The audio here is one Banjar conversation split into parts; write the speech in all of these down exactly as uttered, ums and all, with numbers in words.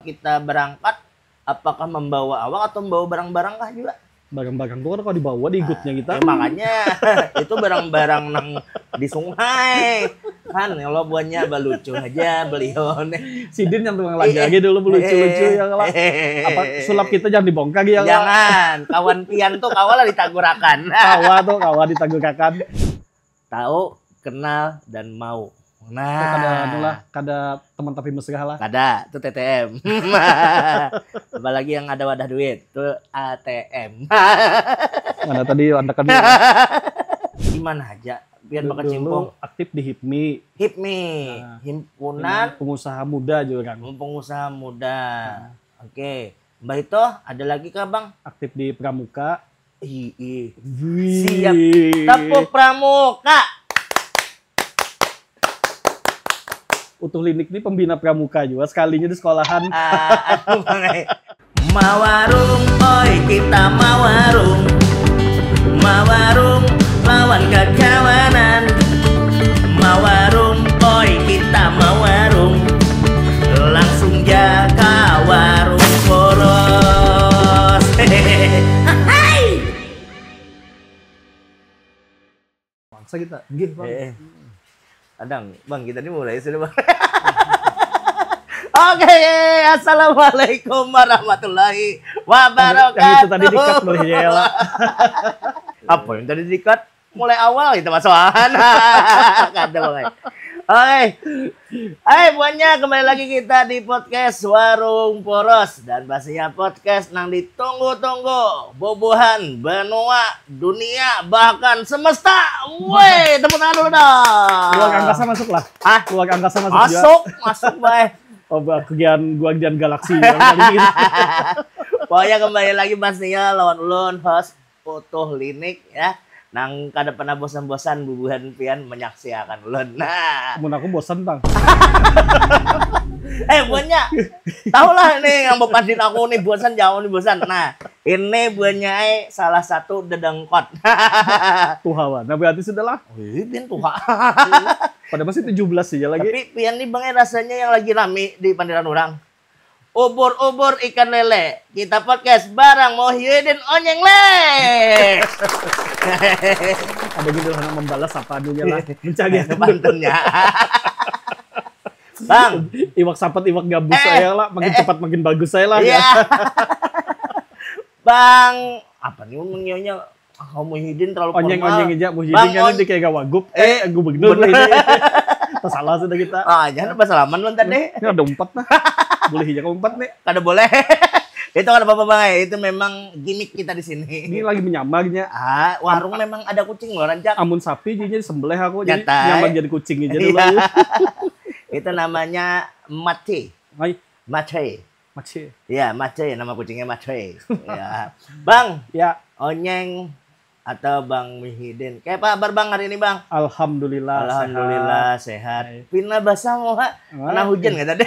kita berangkat, apakah membawa awak atau membawa barang-barang kah juga? Barang-barang tuh kan kalau dibawa di igutnya kita. Ya, makanya itu barang-barang nang di sungai. Kan kalau buahnya balucu aja beliau nih. Sidin yang tukang lagi dulu belucu-lucu ya kalau apa sulap kita jangan dibongkar ya. Jangan, kawan pian tuh kawalah ditagurakan. Kawa tuh kawa ditagurakan. Tahu, kenal, dan mau. Nah. Kada anu lah, kada teman tapi mesra lah. Kada, itu T T M. Apalagi yang ada wadah duit, itu A T M. Mana tadi anda kan. Gimana aja biar bakal cimpung. Aktif di HIPMI. HIPMI, nah, himpunan pengusaha muda juga kan. Pengusaha muda. Hmm. Oke. Mbah itu ada lagi kah, Bang? Aktif di Pramuka. Ih, ih. Siap. Tepuk Pramuka. Utuh Linik ini pembina pramuka juga, sekalinya di sekolahan. Ah, aduh, mangai. Mawarung, oi kita mawarung. Mawarung lawan kakawanan. Mawarung, oi kita mawarung. Langsung ja ka warung poros. Hehehe. Maksa kita. Nggih, Bang. Eh, eh. Adang, Bang, kita ini mulai sudah, Bang. Oke, assalamualaikum warahmatullahi wabarakatuh. Yang itu tadi dikat mulai ya, Pak. Apa yang tadi dikat? Mulai awal itu masalah. Kada mulai. Oke. Hai buannya, kembali lagi kita di podcast Warung Poros dan pastinya podcast nang ditunggu-tunggu bubuhan benua dunia bahkan semesta. Woi, tepuk tangan dulu dong. Luar angkasa masuk lah. Hah? Luar angkasa masuk. Masuk, juga. Masuk bae. Oh, gua gian gua gian galaksi. Pokoknya kembali lagi pastinya lawan ulun host Utuh Linik ya, nang kada pernah bosan-bosan bubuhan pian menyaksiakan ulun. Nah. Mun aku bosan, Bang. Eh, buannya. Tahulah nih yang bepandit aku nih bosan jauh nih bosan. Nah, ini buannya ai salah satu dedengkot. Tuha, nah berarti sudah lah. Wih, pian tuha. Pada masih tujuh belas saja lagi. Tapi pian nih Bang rasanya yang lagi rame di pandiran orang. Ubur-ubur ikan lele. Kita podcast barang Muhyiddin Onyeng le. Ada gitu anak membalas apa anunya lah. Mencari itu pantunnya. Bang. Iwak sapat, iwak gabus eh, saya lah. Makin eh, cepat, makin bagus saya lah. Iya. Ya. Bang, apa nih ngomongnya? Ah, Muhyiddin terlalu formal. Onyeng-onyeng aja, Muhyiddin kan di kayak wagup. Eh, eh gubernur ini. Tersalah sudah kita. Ah, jangan bahasa laman lo tadi. Ini ada empat nah. Boleh aja kamu empat nih. Kada boleh. Itu kada apa-apa bang. Itu memang gimmick kita di sini. Ini lagi menyamar nya. Ah, warung memang ada kucing loh rancak. Amun sapi jadi sembelih aku jadi nyamar jadi kucing aja dulu. Iya. Itu namanya mati. Hai. Mati. Mace. Ya, Mace, nama kucingnya Mace. Ya. Bang. Ya. Onyeng atau Bang Muhyiddin. Kayak apa kabar Bang hari ini Bang? Alhamdulillah. Alhamdulillah sehat. sehat. Pina basah mau ha? Kena hujan nggak tadi?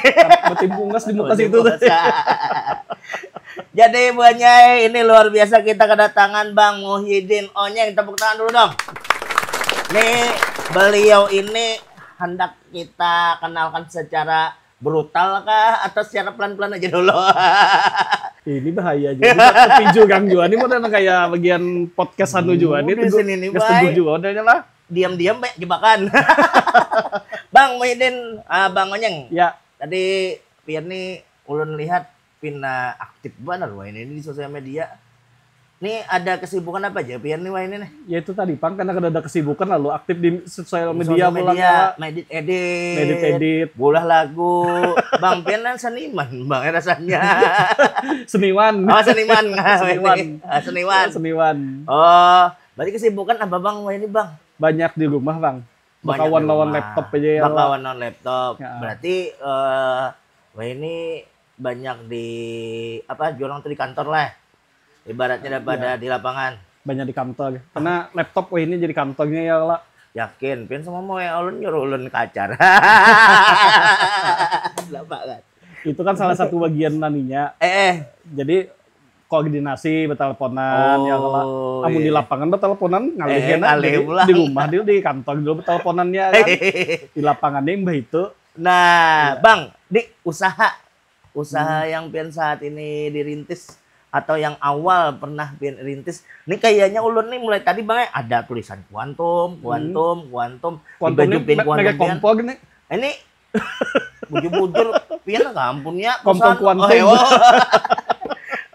Betimpungas di muka situ. Jadi buahnya ini luar biasa kita kedatangan Bang Muhyiddin Onyeng. Tepuk tangan dulu dong. Nih beliau ini hendak kita kenalkan secara brutal kah atau secara pelan-pelan aja dulu? Ini bahaya aja. Kita pinju gang jua nih model kayak bagian podcast anu jua nih. Di sini nih, Bang. Juga modelnya lah. Diam-diam baik jebakan. Bang Muhyiddin, uh, Bang Onyeng. Ya. Tadi pian nih ulun lihat pina aktif banar wah ini di sosial media. Nih ada kesibukan apa aja pian nih wah ini nih? Ya itu tadi pang karena kada ada kesibukan lalu aktif di sosial media. Sosial media, ngedit edit, ngedit edit, bulah lagu. Bang pian kan seniman bang rasanya. Seniwan. Oh seniman. Seniwan. Ah, seniwan. Seniwan. Oh, berarti kesibukan apa bang wah ini bang? Banyak di rumah bang. Bakawan lawan laptop aja ya. Bakawan lawan laptop. Ya. Berarti uh, wah ini banyak di apa jurang tuh di kantor lah ibaratnya daripada ya. Di lapangan banyak di kantor karena laptop wah ini jadi kantornya ya lah yakin pin semua mau ya ulun nyuruh ulun kacar itu kan salah satu bagian naninya eh, eh. Jadi koordinasi berteleponan oh, ya kalau amun iya. Di lapangan berteleponan ngalih eh, ngalih di, di rumah dia di kantor dulu berteleponan ya kan di lapangan dia mbah itu nah ya. Bang di usaha Usaha yang pian saat ini dirintis atau yang awal pernah pian rintis. Ini kayaknya ulun nih mulai tadi bang eh, ada tulisan kuantum, kuantum, kuantum. Di Kuantum baju ini pian me- kuantum merek pian. kompor nih. Ini bujur-bujur pian kampungnya Kompor kuantum.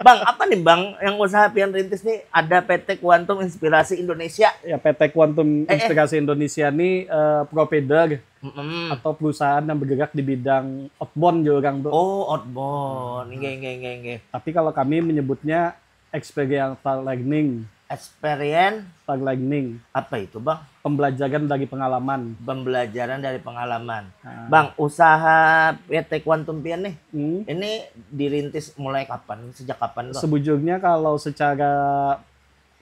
Bang, apa nih bang yang usaha pian rintis nih? Ada P T Kuantum Inspirasi Indonesia. Ya P T Kuantum Eh, eh. Inspirasi Indonesia ini eh, provider Mm-mm. atau perusahaan yang bergerak di bidang outbound juga orang tuh. Oh, outbound. Nggih, nggih, nggih, nggih. Tapi kalau kami menyebutnya experiential learning, Experience learning, apa itu, Bang? Pembelajaran dari pengalaman. Pembelajaran dari pengalaman. Nah. Bang, usaha P T Kuantum pian nih, Hmm. ini dirintis mulai kapan? Sejak kapan tuh? Sebujurnya kalau secara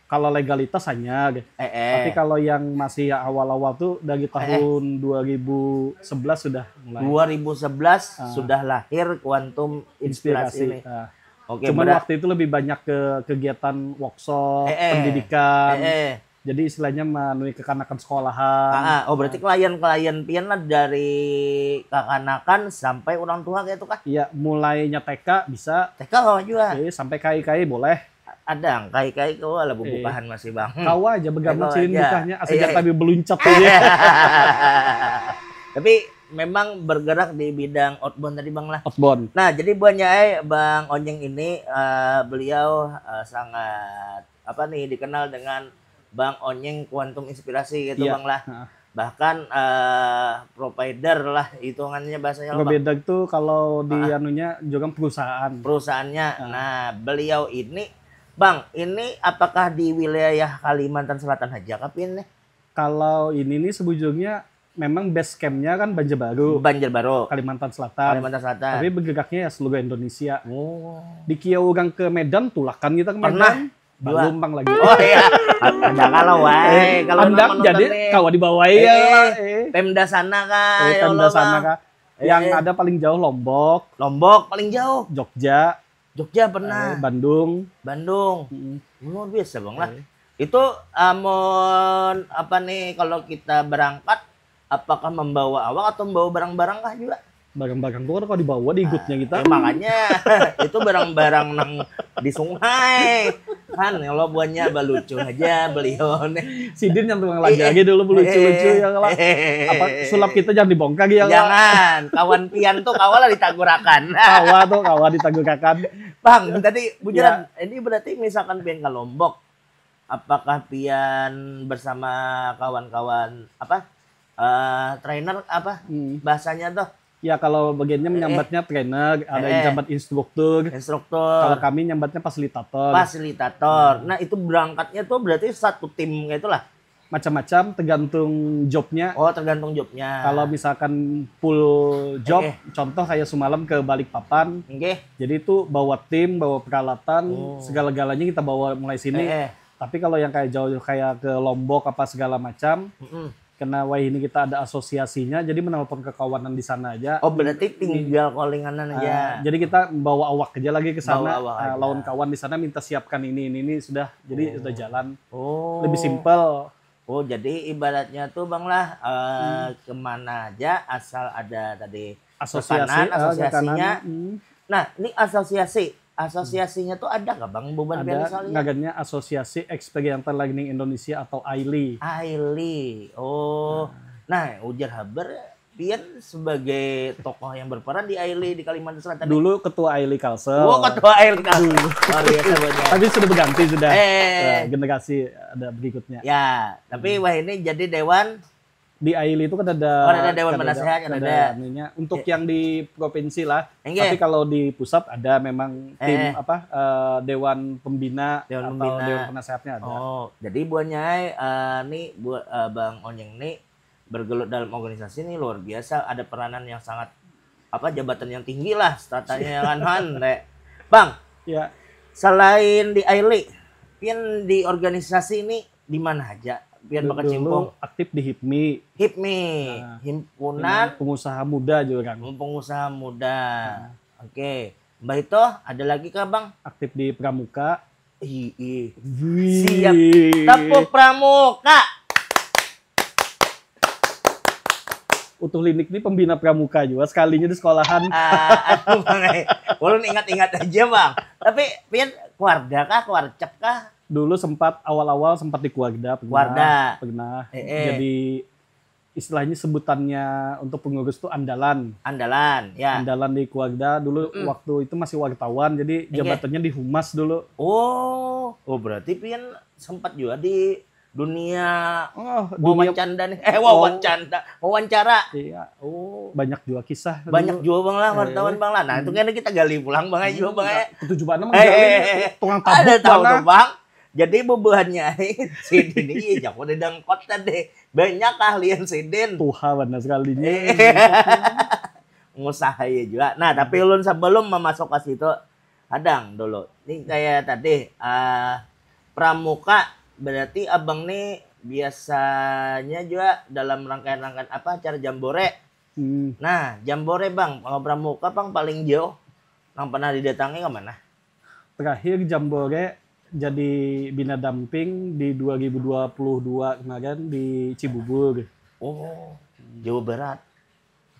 kalau legalitas hanya, Eh, eh. Tapi kalau yang masih awal-awal tuh dari tahun dua ribu sebelas sudah mulai. dua ribu sebelas Ah. sudah lahir Kuantum Inspirasi ini. Ah. Oke, Cuman berat. Waktu itu lebih banyak ke kegiatan workshop, Eh, eh. pendidikan. Eh, eh. Jadi istilahnya menui kekanakan sekolahan. Ah, ah. Oh, berarti klien-klien pian lah dari kakanakan sampai orang tua kayak itu kah? Iya, mulainya T K bisa, T K kawa juga. eh, sampai K I K I boleh. Ada yang kai-kai kawa lah bubukahan masih, Bang. Kawa aja begamat Kawa sini aja. Bukahnya asal Iya. Tapi beluncat aja. Tapi memang bergerak di bidang outbound tadi, Bang lah. Outbound. Nah, jadi buahnya eh Bang Onyeng ini eh, beliau eh, sangat apa nih dikenal dengan Bang Onyeng Kuantum Inspirasi gitu, Iya. Bang lah. Heeh. Bahkan eh, provider lah hitungannya bahasanya lah, Bang. Provider tuh kalau di Ah. anunya juga perusahaan. Perusahaannya. Ah. Nah, beliau ini Bang, ini apakah di wilayah Kalimantan Selatan aja kah pian nih? Kalau ini nih sebujurnya memang base camp-nya kan Banjarbaru, Banjarbaru, Kalimantan Selatan. Kalimantan Selatan. Tapi bergeraknya ya seluruh Indonesia. Oh. Di Kiau orang ke Medan, tulakan kita ke Pernah. Medan. Dua. Belum bang lagi. Oh iya, ada kalau wae. Eh, Kalau andap nonton jadi nih. Kawa dibawa ya. Eh, Lah, eh. Pemda sana kah? Eh, Ya Pemda Allah, sana Bang. kah? Eh, Yang eh. Ada paling jauh Lombok, Lombok paling jauh. Jogja, Jogja eh, pernah. Bandung. Bandung. Mm. Luar biasa bang lah. Eh. Itu amun apa nih kalau kita berangkat apakah membawa awak atau membawa barang-barang kah juga? Barang-barang tuh kalau dibawa di igutnya kita. Ya, makanya itu barang-barang nang di sungai kan kalau buahnya balucu aja beliau nih. Sidin yang tukang lagi Eh, aja dulu lucu-lucu eh, ya kalau eh, apa sulap kita jangan dibongkar ya kalau Jangan, kawan pian tuh kawalah ditagurakan. Kawa tuh kawa ditagurakan. Bang, tadi bujuran, ini berarti misalkan pian ke Lombok, apakah pian bersama kawan-kawan apa eh trainer apa Hmm. bahasanya tuh? Ya kalau bagiannya Eh, menyambatnya trainer, ada yang Eh. nyambat instruktur. Kalau Instruktur, kami nyambatnya fasilitator. Fasilitator. Nah, itu berangkatnya tuh berarti satu tim kayak itulah. Macam-macam tergantung jobnya. Oh, tergantung jobnya. Kalau misalkan full job, Eh, eh. Contoh kayak semalam ke Balikpapan, Nggih. Jadi itu bawa tim, bawa peralatan, Oh. segala-galanya kita bawa mulai sini. Eh, eh. Tapi kalau yang kayak jauh kayak ke Lombok apa segala macam, Mm-mm. Karena wayah ini kita ada asosiasinya, jadi menelpon ke kawanan di sana aja. Oh, berarti tinggal callinganan aja. Ah, jadi kita bawa awak aja lagi ke sana. Bawa awak Ah, aja. Lawan kawan di sana minta siapkan ini ini ini sudah. Jadi udah jalan. Oh. Lebih simpel. Oh, jadi ibaratnya tuh Bang lah eh, kemana aja asal ada tadi Asosiasi, pesanan, ah, asosiasinya. ke kanan. Hmm. Nah, ini asosiasi. Asosiasinya tuh ada nggak Bang bubuhan pian Ada misalnya? Ngarannya Asosiasi Experiential Learning Indonesia atau AILI. AILI. Oh. Nah, ujar habar pian sebagai tokoh yang berperan di AILI di Kalimantan Selatan. Dulu ketua AILI Kalsel. Oh, ketua AILI Kalsel. Luar biasa banyak. Tapi sudah berganti sudah. Eh. Ya, generasi ada berikutnya. Ya, tapi wah ini jadi dewan Di AILI itu kan ada Oh, ada dewan penasehat, kan ada. Anunya. Untuk yang di provinsi lah. Enggak. Tapi kalau di pusat ada memang tim Eh. apa eh, dewan pembina Dewan atau pembina. Dewan penasehatnya ada. Oh, jadi buahnya eh, nih buat eh, Bang Onyeng nih bergelut dalam organisasi nih luar biasa, ada peranan yang sangat apa jabatan yang tinggi lah stratanya ya kan Han, Rek. Bang, Ya, selain di AILI, pian di organisasi ini di mana aja? Pian du- berkecimpung. Dulu aktif di HIPMI, HIPMI, Nah, himpunan pengusaha muda juga kan. pengusaha muda. Oke. Mbah itu ada lagi kah, Bang? Aktif di Pramuka. Ih, ih. Wih. Siap. Tepuk Pramuka. Utuh Linik ni pembina pramuka juga, sekalinya di sekolahan. Ah, aduh, Bang, eh. Ulun ingat-ingat aja, Bang. Tapi, Pian, keluarga kah, keluarga kah? Dulu sempat awal-awal sempat di keluarga pernah. Keluarga. Pernah. Eh, eh. Jadi istilahnya sebutannya untuk pengurus tuh andalan. Andalan, ya. Andalan di keluarga dulu waktu itu masih wartawan, jadi Iya. Jabatannya di humas dulu. Oh, oh berarti Pian sempat juga di dunia Oh, dunia wawancanda nih. Eh, wawancanda. Wawancara. Iya, Oh, banyak juga kisah. Banyak Dulu. juga, Bang, lah, Eh. Wartawan, Bang, lah. Nah, itu kan kita gali pulang, Bang, aja, Bang, ya. Tujuh Bang Eh, eh, eh, eh. tukang Ada tabuk tahu mana? Tuh, Bang. Jadi bebuhannya sidin ini, iya, jago di dangkot tadi. Banyak keahlian sidin. Tuha benar sekalinya. Eh. Ngusaha ya juga. Nah, tapi ulun sebelum memasuk ke situ, hadang dulu. Ini kayak tadi, eh, pramuka, berarti abang nih biasanya juga dalam rangkaian-rangkaian apa, acara jambore. Hmm. Nah, jambore, Bang, kalau pramuka, Bang, paling jauh yang pernah didatangi ke mana? Terakhir Jambore jadi bina damping di dua ribu dua puluh dua kemarin di Cibubur. Oh, Jawa Barat.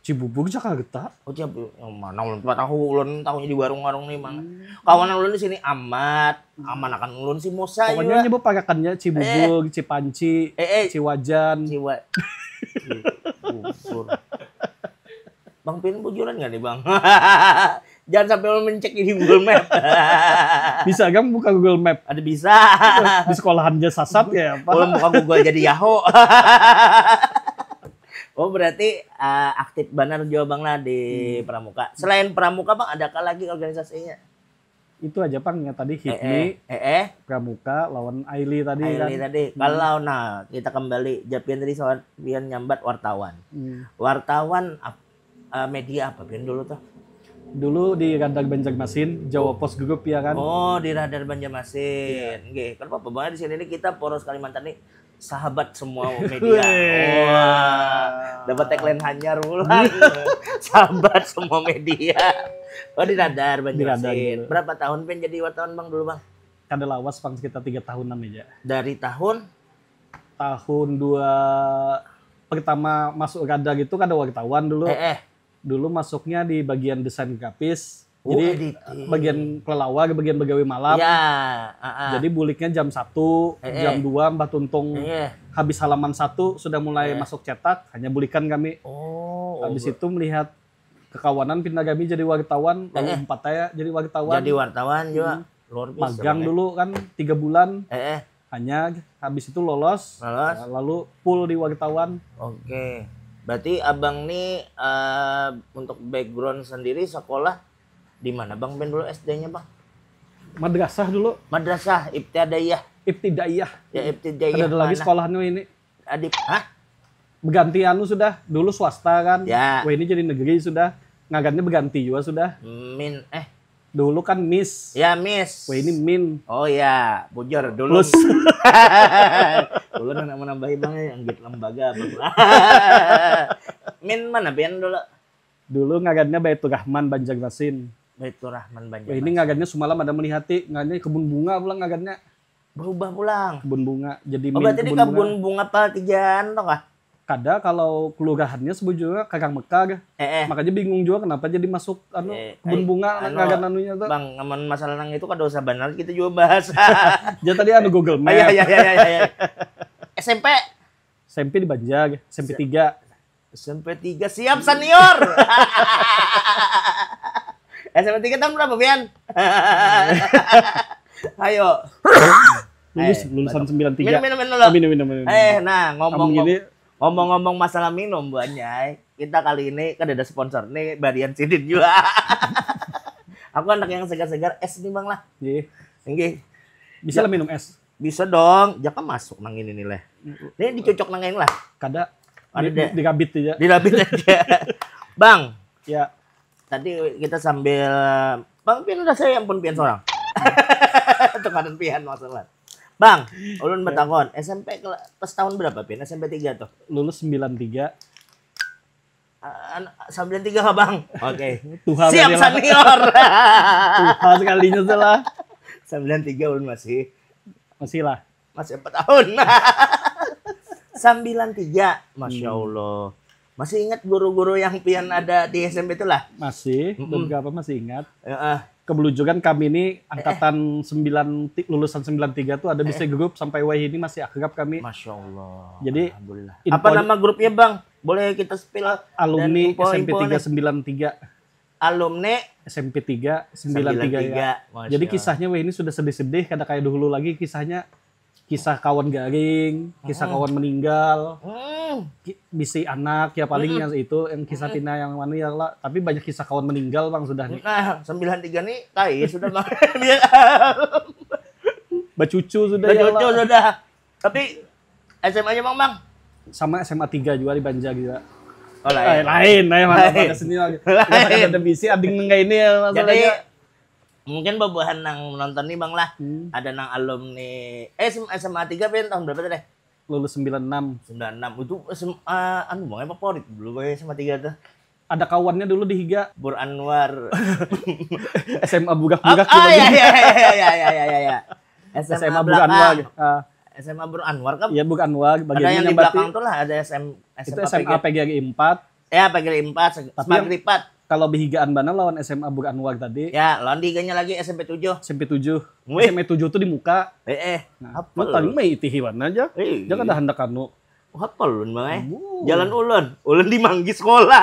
Cibubur, Jakarta. Oh, Cibubur. Yang mana ulun tak tahu, ulun tahunya di warung-warung nih, Bang. Kawanan ulun di sini Amat, amanakan ulun si Musa Pokoknya juga. Nyebut parakannya Cibubur, Cipanci, Eh, eh. Ciwajan. Ciwa. Cibubur. Bang Pin bujuran gak nih, Bang? Jangan sampai ulun mencek di Google Map. Bisa kan buka Google Map? Ada bisa. Di sekolahan aja sasat ya apa? Ulun buka Google jadi Yahoo. Oh, berarti, eh, aktif benar juga, Bang, lah di pramuka. Selain pramuka, Bang, adakah lagi organisasinya? Itu aja, Pang, yang tadi Eh, HIPMI, eh, eh, eh. Pramuka lawan Aili tadi kan. Aili tadi. Kalau, nah, kita kembali, Japian tadi soal Pian nyambat wartawan. Hmm. Wartawan ap- eh, media apa Pian dulu tuh? Dulu di Radar Banjarmasin, Jawa Post Group ya kan. Oh, di Radar Banjarmasin. Nggih, kan apa, Bang, di sini nih kita poros Kalimantan nih sahabat semua media. Weh. Wah, dapat tagline hanyar pulang. Sahabat semua media. Oh, di Radar Di Radar Banjarmasin. dulu. Berapa tahun Pian jadi wartawan, Bang, dulu, Bang? Kada lawas, Pang, sekitar tiga tahunan aja. Dari tahun Tahun dua pertama masuk Radar itu kada wartawan dulu. eh eh Dulu masuknya di bagian desain grafis. Oh, Jadi editing. Bagian kelelawar, bagian begawe malam. Ya, ah, ah. Jadi buliknya jam satu, Eh, eh. jam dua mbah tuntung Eh, eh. Habis halaman satu sudah mulai Eh. Masuk cetak, hanya bulikan kami. Oh, Habis ber- itu melihat kekawanan pindah kami jadi wartawan, lalu Eh, eh. empat saya jadi wartawan. Jadi wartawan juga. Luar biasa, Magang Bang, ya. Dulu kan tiga bulan, Eh, eh. Hanya habis itu lolos, Lolos. Ya, lalu full di wartawan. Oke. Berarti abang nih, eh, untuk background sendiri sekolah di mana, Bang, Pian, dulu S D-nya, Bang? Madrasah dulu, Madrasah Ibtidaiyah. Ibtidaiyah. Ya, Ibtidaiyah. Ada lagi Mana? Sekolahnya ini. Adib, hah? Berganti anu sudah. Dulu swasta kan. Ya. Wah, ini jadi negeri sudah. Ngagannya berganti juga sudah. Min, eh, Dulu kan Miss. Ya, Miss. Wah, ini Min. Oh ya, bujur dulu. Plus. Dulu nang menambahi, Bang, yang gitu lembaga, Bang. Min mana, Pian, dulu? Dulu ngagannya Baiturrahman Banjarmasin. Baiturrahman Wah, Banjarmasin. Ini ngagannya semalam ada melihati, ngagannya kebun bunga pulang ngagannya. Berubah pulang. Kebun bunga. Jadi Oh, Min berarti di kebun kebun bunga. Bunga Paltijan tuh kah? Kada, kalau kelurahannya sebujurnya Karang Mekar. Eh, eh. Makanya bingung juga kenapa jadi masuk anu Eh, kebun eh, bunga anu, ngagan anunya tuh. Bang, aman masalah nang itu kada usah benar kita juga bahas. Jadi tadi anu Google Map. Iya, iya, iya, iya, iya. S M P? S M P di Banjar, S M P tiga. S M P tiga siap senior. S M P tiga tahun berapa, Pian? Ayo. Lulus Eh, lulusan batuk. sembilan tiga. Minum, minum, minum. Ah, minum minum minum. Eh, nah, ngomong Amun gini, ngomong-ngomong masalah minum, Bu Anyai, kita kali ini kan ada sponsor nih, Barian Sidin juga. Aku anak yang segar-segar es nih, Bang, lah. Iya. Nggih. Bisa lah minum es. Bisa dong, jaka masuk nang ini nih, leh. Ini dicocok nang ini lah. Kada. Ada Di, deh. di, digabit aja. Dilabit aja. Bang, Ya. tadi kita sambil Bang Pian udah saya ampun Pian seorang. Tukaran Pian maksudnya. Bang, ulun bertakon, S M P kela- pas tahun berapa, Pian? S M P tiga tuh. Lulus sembilan tiga. Ah, an- sembilan tiga kah, Bang? Oke. Tuha Siap berarti lah. Senior. Tuha sekalinya salah. Sembilan tiga ulun masih Masih lah. Masih empat tahun. Sembilan tiga, Masya Allah. Masih ingat guru-guru yang pian ada di S M P itu lah? Masih, mm -mm. Beberapa masih ingat. Uh, Kebelujukan kami ini angkatan eh, eh. sembilan lulusan sembilan tiga tuh ada bisa grup sampai wahini masih akrab kami. Masya Allah. Jadi apa nama grupnya bang? Boleh kita spill? Alumni S M P tiga sembilan tiga. Alumni S M P tiga sembilan tiga ya. Jadi kisahnya wahini sudah sedih-sedih, kada kayak dahulu lagi kisahnya. Kisah kawan garing, kisah kawan meninggal, bisi anak ya paling yang itu, yang kisah pina yang mana ya lah. Tapi banyak kisah kawan meninggal bang sudah nih. Nah, sembilan tiga nih kai sudah bang. Bacucu sudah ya. Bacucu sudah. Tapi S M A-nya bang bang? Sama S M A tiga juga di Banjar juga. Oh, lain. Lain, lain, lain. Ada sini lagi. Ada bisi ading nengah ini ya masalahnya. Mungkin babuhan nang menonton nih bang lah, hmm. Ada nang alumni eh SMA tiga pian tahun berapa tadi? Lulus sembilan enam. Sembilan enam itu SMA anu bang favorit dulu bang SMA tiga tuh. Ada kawannya dulu di Higa. Bur Anwar. SMA bugak-bugak. Oh iya iya iya iya iya iya. SMA, SMA Bur Anwar. Uh. SMA Bur Anwar kan? Iya Bur Anwar. Ada yang di belakang tuh lah ada SM, SMA itu SMA PGRI empat. Ya PGRI empat. Tapi yang, kalau behigaan banar lawan SMA Bur Anwar tadi. Ya, lawan diganya lagi SMP tujuh. SMP tujuh. Wih. SMP tujuh tuh di muka. Eh, eh. Nah, lu tadi mah itihiwan aja. Iya. Jangan dah hendak anu. Hafal ulun bang eh. Jalan ulun, ulun di Manggis sekolah.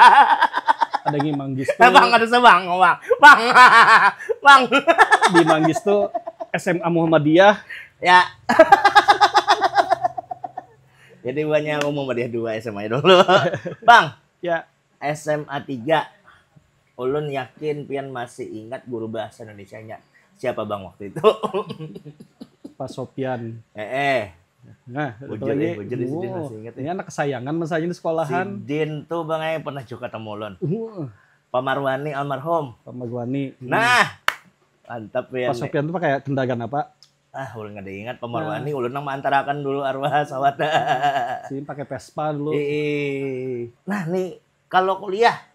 Ada di Manggis tuh. Bang ada sebang bang, bang, bang. Di Manggis tuh SMA Muhammadiyah. Ya. Jadi banyak Muhammadiyah dua SMA dulu. Bang. Ya. SMA tiga. Ulun yakin pian masih ingat guru bahasa Indonesia-nya. Siapa bang waktu itu? Pak Sopian. Eh, eh. Nah, bujur, eh, bujur, oh, masih ingat, ini anak kesayangan masanya di sekolahan. Si Din tuh bang eh pernah juga ketemu ulun. Uh. Pak Marwani almarhum. Pak Marwani. Nah. Mantap ya. Pak Sopian tuh pakai kendaraan apa? Ah, ulun nggak ingat Pak Marwani, nah. Ulun nang mengantarakan dulu arwah sawat. Si pakai Vespa dulu. Iya. Nah, nih kalau kuliah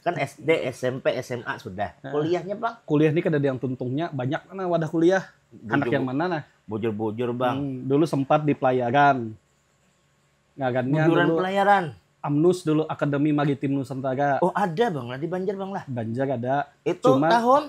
kan SD, SMP, SMA sudah. Nah. Kuliahnya bang? Kuliah nih kada ada yang tuntungnya, banyak mana wadah kuliah. Anak yang mana nah? Bujur-bujur bang. Hmm, dulu sempat di pelayaran. Ngagannya dulu pelayaran. Amnus dulu, Akademi Maritim Nusantara. Oh ada bang lah di Banjar bang lah. Banjar ada. Itu Cuman, tahun?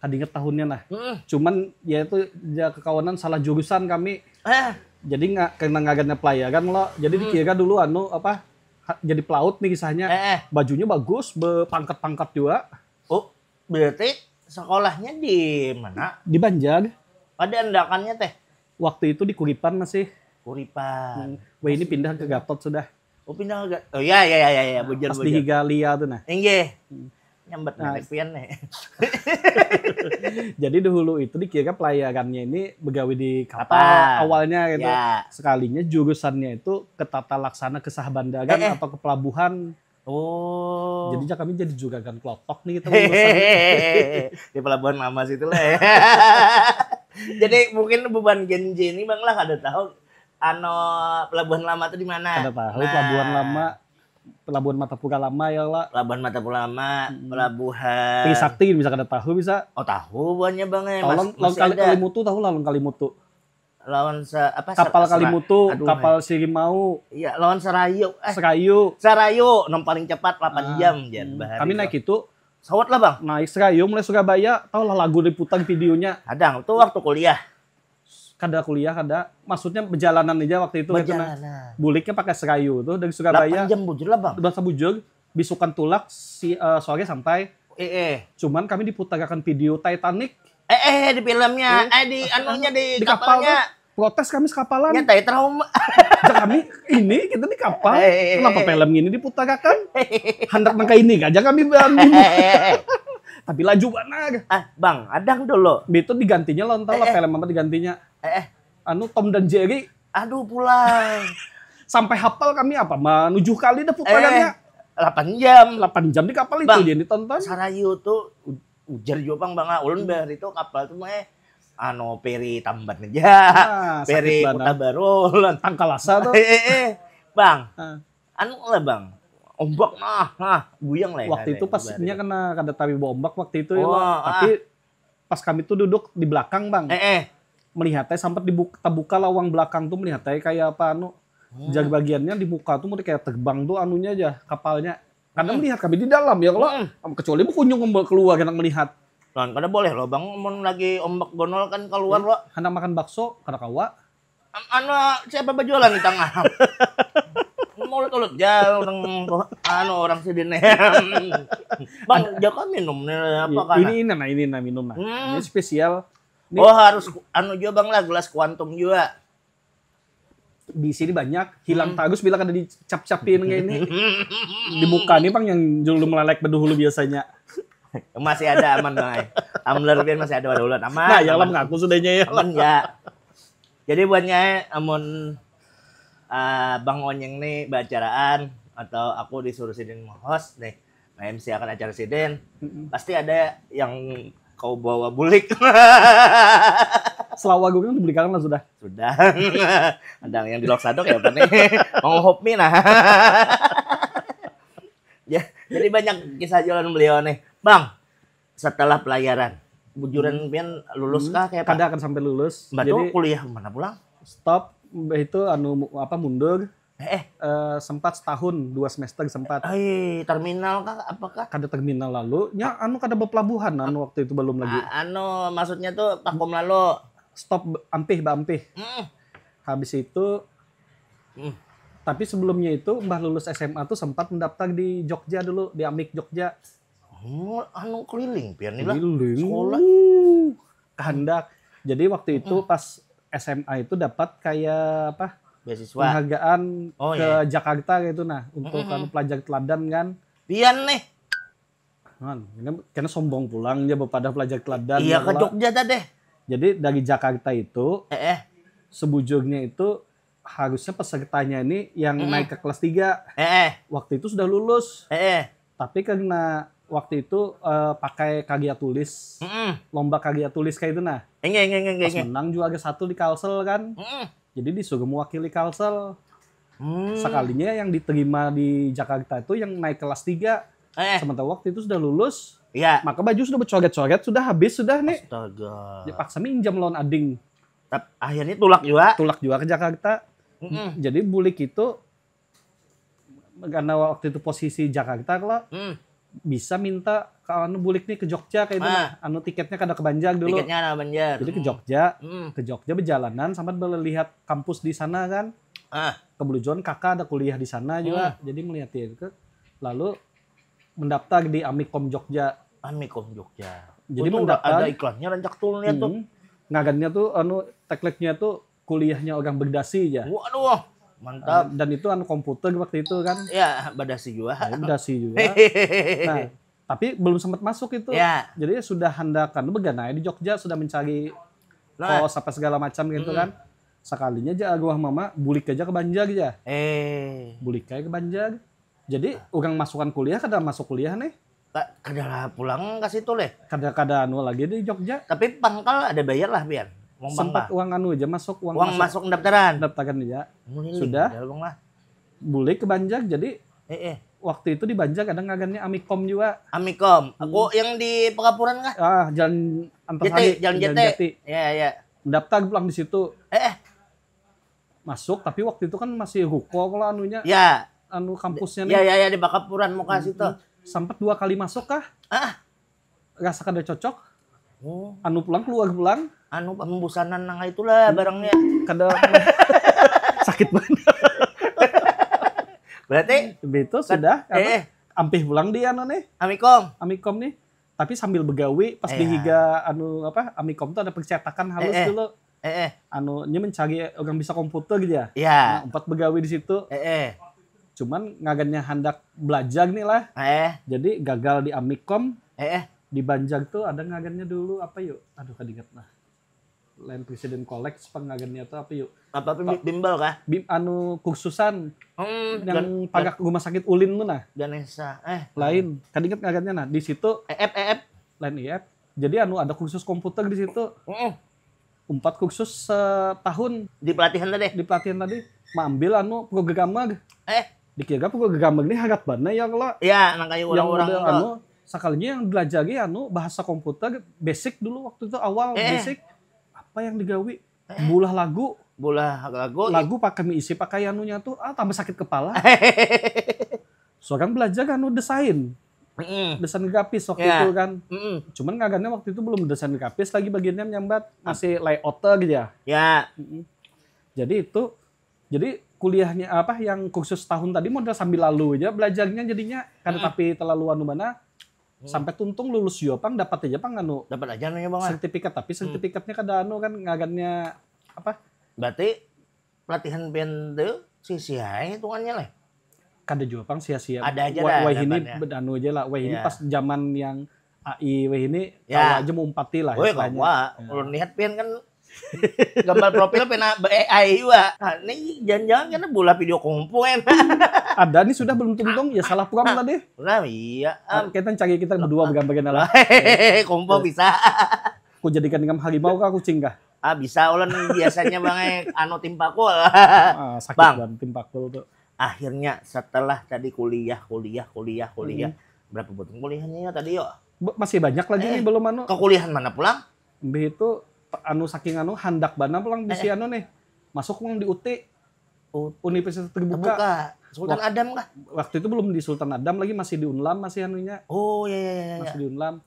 Kada ingat tahunnya nah. Hmm. Cuman ya itu ya kekawanan salah jurusan kami. Eh. Jadi nggak kena ngagannya pelayaran lo. Jadi hmm. Dikira dulu anu apa ha, jadi pelaut nih kisahnya. Eh, eh. Bajunya bagus, berpangkat-pangkat juga. Oh, berarti sekolahnya di mana? Di Banjar. Ada endakannya teh. Waktu itu di Kuripan masih. Kuripan. Hmm. Wah ini pindah ke Gatot sudah. Oh pindah ke Gatot. Oh ya ya ya ya ya. Bujur, Pas bujur. Di Higalia tuh nah. Inggih. Hmm. Nyambat nah, pian nih. Jadi dahulu itu dikira pelayarannya ini begawi di kapal, kapal awalnya gitu. Ya. Sekalinya jurusannya itu ke tata laksana ke Sahbandaran eh, eh. Atau ke pelabuhan. Oh. Jadinya kami jadi juragan klotok nih kita. Di pelabuhan lama situ lah ya. Jadi mungkin beban Gen Z ini bang lah kada tahu ano pelabuhan lama tuh di mana. Kada tahu nah. Pelabuhan lama. Pelabuhan Matapura lama ya lah. Pelabuhan Matapura lama, hmm. Pelabuhan. Trisakti bisa kada tahu bisa. Oh tahu buahnya bang ya. Lawan Kalimutu tahu lawan Kalimutu. Lawan se apa kapal Kalimutu, aduh, kapal Sirimau. Iya, lawan Serayu. Eh, Serayu. Serayu nang paling cepat delapan ah, jam jan hmm. Bahari. Kami naik itu pesawat lah bang. Naik Serayu mulai Surabaya, tahu lah lagu diputar videonya. Kadang tuh waktu kuliah. Kada kuliah kada, maksudnya berjalanan aja waktu itu. Berjalanan. Buliknya pakai Serayu tuh dari Surabaya. Delapan jam bujur lah bang. Udah sabujur, bisukan tulak si uh, sore sampai. Eh, eh. Cuman kami diputarakan video Titanic. Eh, eh, di filmnya, eh, eh di anunya di, di kapalnya. Kapal protes kami sekapalan. Nyata ya trauma. Aja kami ini kita di kapal. Eh, eh, eh, kenapa eh. Film ini diputarakan? Hendak nang ini aja kami bang. Tapi laju banar. Ah, bang, adang dulu. Itu digantinya lo entah lah eh, eh. Film apa digantinya. Eh, eh. Anu Tom dan Jerry. Aduh pulang. Sampai hafal kami apa menuju kali dah putarannya. Eh, delapan jam. Delapan jam di kapal itu dia ditonton. Sarayu tuh ujar juga pang bang ulun hmm. Bar itu kapal tuh mah eh, anu peri tambat aja nah, peri kota baru ulun tangkalasa tuh eh, eh, eh. Bang ah. Anu lah bang ombak nah nah buyang lah ya, waktu itu pasnya kena kada tawi ombak waktu itu oh, ya ah. Tapi pas kami tuh duduk di belakang bang eh, eh. Melihatnya sampai dibuka, terbuka lawang belakang tuh melihatnya kayak apa anu Jaga bagiannya di muka tuh, mau kayak terbang tuh anunya aja, kapalnya. Kadang melihat kami di dalam ya kalau, kecuali berkunjung keluar, kadang melihat. Kan kada boleh loh bang, mun lagi ombak gonol kan keluar lo. Hendak makan bakso, kada kawa. Anu, siapa berjualan di tengah? Mulut-ulut ja orang, anu, orang sidin. Bang, jaka minum nih apa kan? Ini, ini nah, ini nah minum nah. Ini spesial. Oh, harus anu juga bang lah, gelas kuantum juga. Di sini banyak, hilang tagus bila kada dicap-capin kayak ini. Di muka nih bang yang dulu melalek bedahulu biasanya. Masih ada aman bang. Tumbler pian masih ada pada ulat aman. Nah, ya lah mengaku sudahnya ya. Aman ya. Jadi buatnya amun uh, Bang Onyeng nih beracaraan atau aku disuruh sidin host nih, MC akan acara sidin, pasti ada yang kau bawa bulik. Selawa gue kan dibelikan lah sudah. Sudah. Ada yang di Loksadok ya apa nih? Mau hop me nah. Ya, jadi banyak kisah jualan beliau nih. Bang, setelah pelayaran, bujuran pian lulus kah kayak apa? Kada akan sampai lulus. Mbak tuh kuliah mana pulang? Stop, mbah itu anu apa mundur. Eh, eh. Eh, sempat setahun, dua semester sempat. Hei, terminal kah? Apakah? Kada terminal lalu, nya anu kada berpelabuhan anu waktu itu belum lagi. A- anu maksudnya tuh vakum lalu. Stop be- ampih, baampih. Mm. Habis itu, Hmm. Tapi sebelumnya itu mbah lulus S M A tuh sempat mendaftar di Jogja dulu, di Amik Jogja. Oh, anu keliling pian nih lah. Keliling. Sekolah. Kehendak. Jadi waktu itu pas S M A itu dapat kayak apa? Beasiswa. Penghargaan Oh, ke iya. Jakarta gitu nah, untuk Mm-mm. anu pelajar teladan kan. Pian nih. Kan, ini kena sombong pulang dia pada pelajar teladan. Iya Ya ke lah. Jogja tadi. Jadi dari Jakarta itu Eh, eh. Sebujurnya itu harusnya pesertanya ini yang Mm-mm. naik ke kelas tiga. Eh, eh. Waktu itu sudah lulus. Eh, eh. Tapi karena waktu itu eh, pakai karya tulis, Mm-mm. lomba karya tulis kayak itu nah. Enggak, enggak, enggak, Pas enggak. Menang juara satu di Kalsel kan. Mm-mm. Jadi disuruh mewakili Kalsel. Hmm. Sekalinya yang diterima di Jakarta itu yang naik kelas tiga. Eh, Sementara waktu itu sudah lulus, ya. Maka baju sudah bercoret-coret, sudah habis sudah nih. Astaga. Dipaksa minjam lawan ading. Tapi akhirnya tulak juga. Tulak juga ke Jakarta. Mm-mm. Jadi bulik itu karena waktu itu posisi Jakarta kalau Hmm. bisa minta ke anu bulik nih ke Jogja kayak itu Ah. nah. Anu tiketnya kada ke Banjar dulu. Tiketnya ada Banjar. Jadi ke Jogja, Hmm. ke Jogja berjalanan sampai melihat kampus di sana kan. Ah, Kebetulan kakak ada kuliah di sana juga. Jadi melihat dia itu lalu mendaftar di Amikom Jogja. Amikom Jogja. Jadi Oh, tuh mendaftar. Ada iklannya rancak tulnya tuh. Hmm. Ngagannya tuh anu tekniknya tuh kuliahnya orang berdasi ya. Waduh, mantap. Dan itu anu komputer waktu itu kan. Ya, badasi juga. Ya, berdasi juga. Nah, tapi belum sempat masuk itu. Ya. Jadi sudah hendak kan beganai di Jogja sudah mencari Nah. Kos apa segala macam gitu kan. Sekalinya aja gua mama bulik aja ke Banjar aja. Eh, Bulik aja ke Banjar. Jadi orang masukan kuliah kada masuk kuliah nih. ka- kada pulang ke situ leh. Kada kada anu lagi di Jogja. Tapi pangkal ada bayar lah pian. Uang Sempat pangkal. Uang anu aja masuk uang, Uang masuk, masuk pendaftaran. Pendaftaran aja. Ini Sudah. Bang lah. Bulik ke Banjar jadi Eh, eh. Waktu itu di Banjar ada ngagannya Amikom juga. Amikom. Aku yang di Pekapuran kah? Ah, jalan antar Jati, jalan Jati. Ya, ya. Mendaftar pulang di situ. Eh, eh. Masuk tapi waktu itu kan masih ruko kalau anunya. Ya. Anu kampusnya nih. Ya, ya, ya di Pekapuran muka situ. Sempat dua kali masuk kah? Ah. Rasa kada cocok. Oh, Anu pulang keluar pulang. Anu pembusanan nang itulah barangnya. Kada sakit banget. Berarti Begitu sudah apa, eh, ampih pulang di anu nih. Amikom. Amikom nih. Tapi sambil begawi pas di Iya. Higa anu apa Amikom tuh ada percetakan halus Eh, eh. dulu. Eh, eh. Anu nya mencari orang bisa komputer gitu ya. Ya. Nah, empat begawi di situ. Eh, eh. Cuman ngagannya hendak belajar nih lah. Eh. Jadi gagal di Amikom, Eh, eh. Di Banjar tuh ada ngagannya dulu apa yuk? Aduh kadingat nah. Lain presiden kolek pengagannya tuh apa yuk? Apa pim- bimbel kah? Bim, anu kursusan Hmm, yang Gan- pagak rumah sakit Ulin tuh nah. Ganesha. Eh, Lain, kadingat ngagannya nah. Di situ E F, E F. lain iya. Jadi anu ada kursus komputer di situ. Heeh. Empat kursus setahun Di pelatihan tadi. Di pelatihan tadi. Maambil anu programmer. Eh, Dikira programmer ini harat banget ya kalau ya nang kayak yang orang-orang udah tuh. Anu sekalinya yang dilajari anu bahasa komputer basic dulu waktu itu awal Eh. Basic apa yang digawi bulah lagu Bola lagu. Lagu pakai isi pakai anunya tuh ah tambah sakit kepala. Seorang belajar anu desain, Mm-mm. desain grafis waktu Ya. itu kan. Mm-mm. Cuman ngarannya waktu itu belum desain grafis lagi bagiannya nyambat, masih layout gitu ya. Ya. Mm-mm. Jadi itu jadi kuliahnya apa yang kursus tahun tadi modal sambil lalu aja belajarnya jadinya kada Hmm. tapi terlalu anu mana Hmm. sampai tuntung lulus juga pang dapat aja pang anu Dapat aja nih bang. Ah. Sertifikat tapi Hmm. sertifikatnya kada anu kan ngarannya apa Berarti pelatihan pian tuh sia-sia hitungannya lah. Kada juga pang sia-sia. Ada aja Wah, dah wah ini harapannya. Bedanu aja lah. Wah ini Iya. Pas zaman yang A I wah ini Ya. kawa aja meumpati lah. Woi istilahnya. Kawa, Ya. Ulun lihat pian kan gambar profil pina A I juga. Nah, ini jangan-jangan kena bola video kompo kan. Ada nih sudah belum tuntung ya salah puram tadi. Nah iya. Am. Kita cari kita berdua begambar lah. Kompo bisa. Aku jadikan ikam harimau kah kucing kah? Ah bisa ulun biasanya bang eh, anu tim pakul. Ah, sakit Bang. Banget tim pakul tuh. Akhirnya setelah tadi kuliah, kuliah, kuliah, kuliah. Hmm. Berapa bulan kuliahnya ya tadi yo? Be- Masih banyak lagi Eh. nih belum anu. Kekuliahan mana pulang? Mbah itu anu saking anu handak bana pulang bisi anu nih. Masuk uang di U T U- Universitas Terbuka. Terbuka. Sultan Wak- Adam kah? Waktu itu belum di Sultan Adam lagi masih di Unlam masih anunya Oh iya iya iya. masih di Unlam.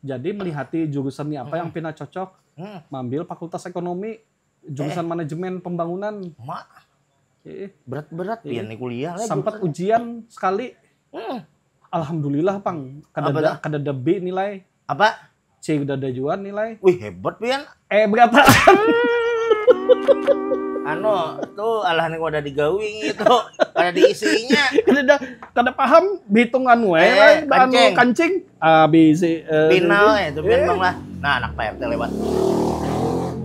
Jadi melihati jurusan nih apa yang pina cocok Hmm. mengambil Fakultas Ekonomi jurusan manajemen pembangunan. Mak Eh, berat-berat pian nih kuliah lah. sempat jurusan. Ujian sekali. Hmm. Alhamdulillah pang kada Apa ada dah? Kada ada B nilai. Apa? C kada ada juga nilai. Wih hebat pian. Eh berapa? Anu tuh alah nih wadah digawi gitu. Kada diisinya. Kada ada kada paham bitung anu eh Eh, lah, anu kancing. Kancing. A B C eh, Final ini. ya itu pian bang lah. Nah anak P R T lewat.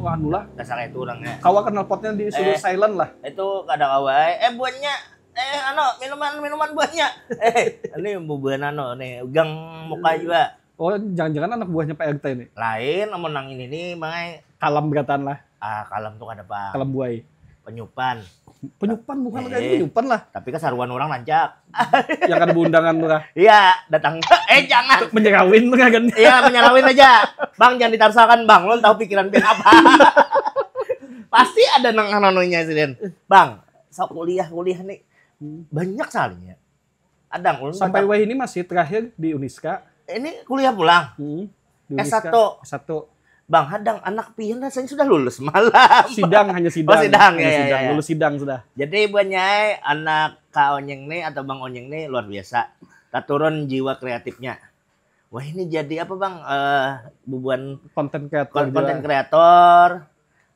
Wah, anu lah. Dasar itu orangnya. Kawa knalpotnya disuruh Eh. Silent lah. Itu kada kawai. Eh buahnya. Eh anu minuman minuman buahnya. Eh ini bubuhan anu nih gang muka juga. Oh, jangan-jangan anak buahnya Pak R T ini. Lain amun nang ini nih bang. Kalam berataan lah. Ah kalam tuh kada bang. Kalam buai. Penyupan. Penyupan bukan Eh. kayak penyupan lah. Tapi kesaruan orang rancak. Yang ada undangan tuh lah. Iya datang. Eh jangan. Menyerawin tuh kan. Iya menyerawin aja. Bang jangan ditarsakan bang. Lo tahu pikiran pian apa? Pasti ada nang anunya sih Bang. Sa kuliah kuliah nih banyak soalnya. Ada ulun Sampai batak- wah ini masih terakhir di Uniska. Ini kuliah pulang. Hmm, di S Uniska. satu. S satu. Bang hadang anak pian rasanya sudah lulus malam. Sidang hanya sidang. Oh, sidang, Hanya ya, ya, sidang. Ya, ya. Lulus sidang sudah. Jadi buatnya anak Kak Onyeng nih atau Bang Onyeng nih luar biasa. Taturun jiwa kreatifnya. Wah ini jadi apa bang? Eh bubuhan Konten kreator kon- juga. Konten kreator,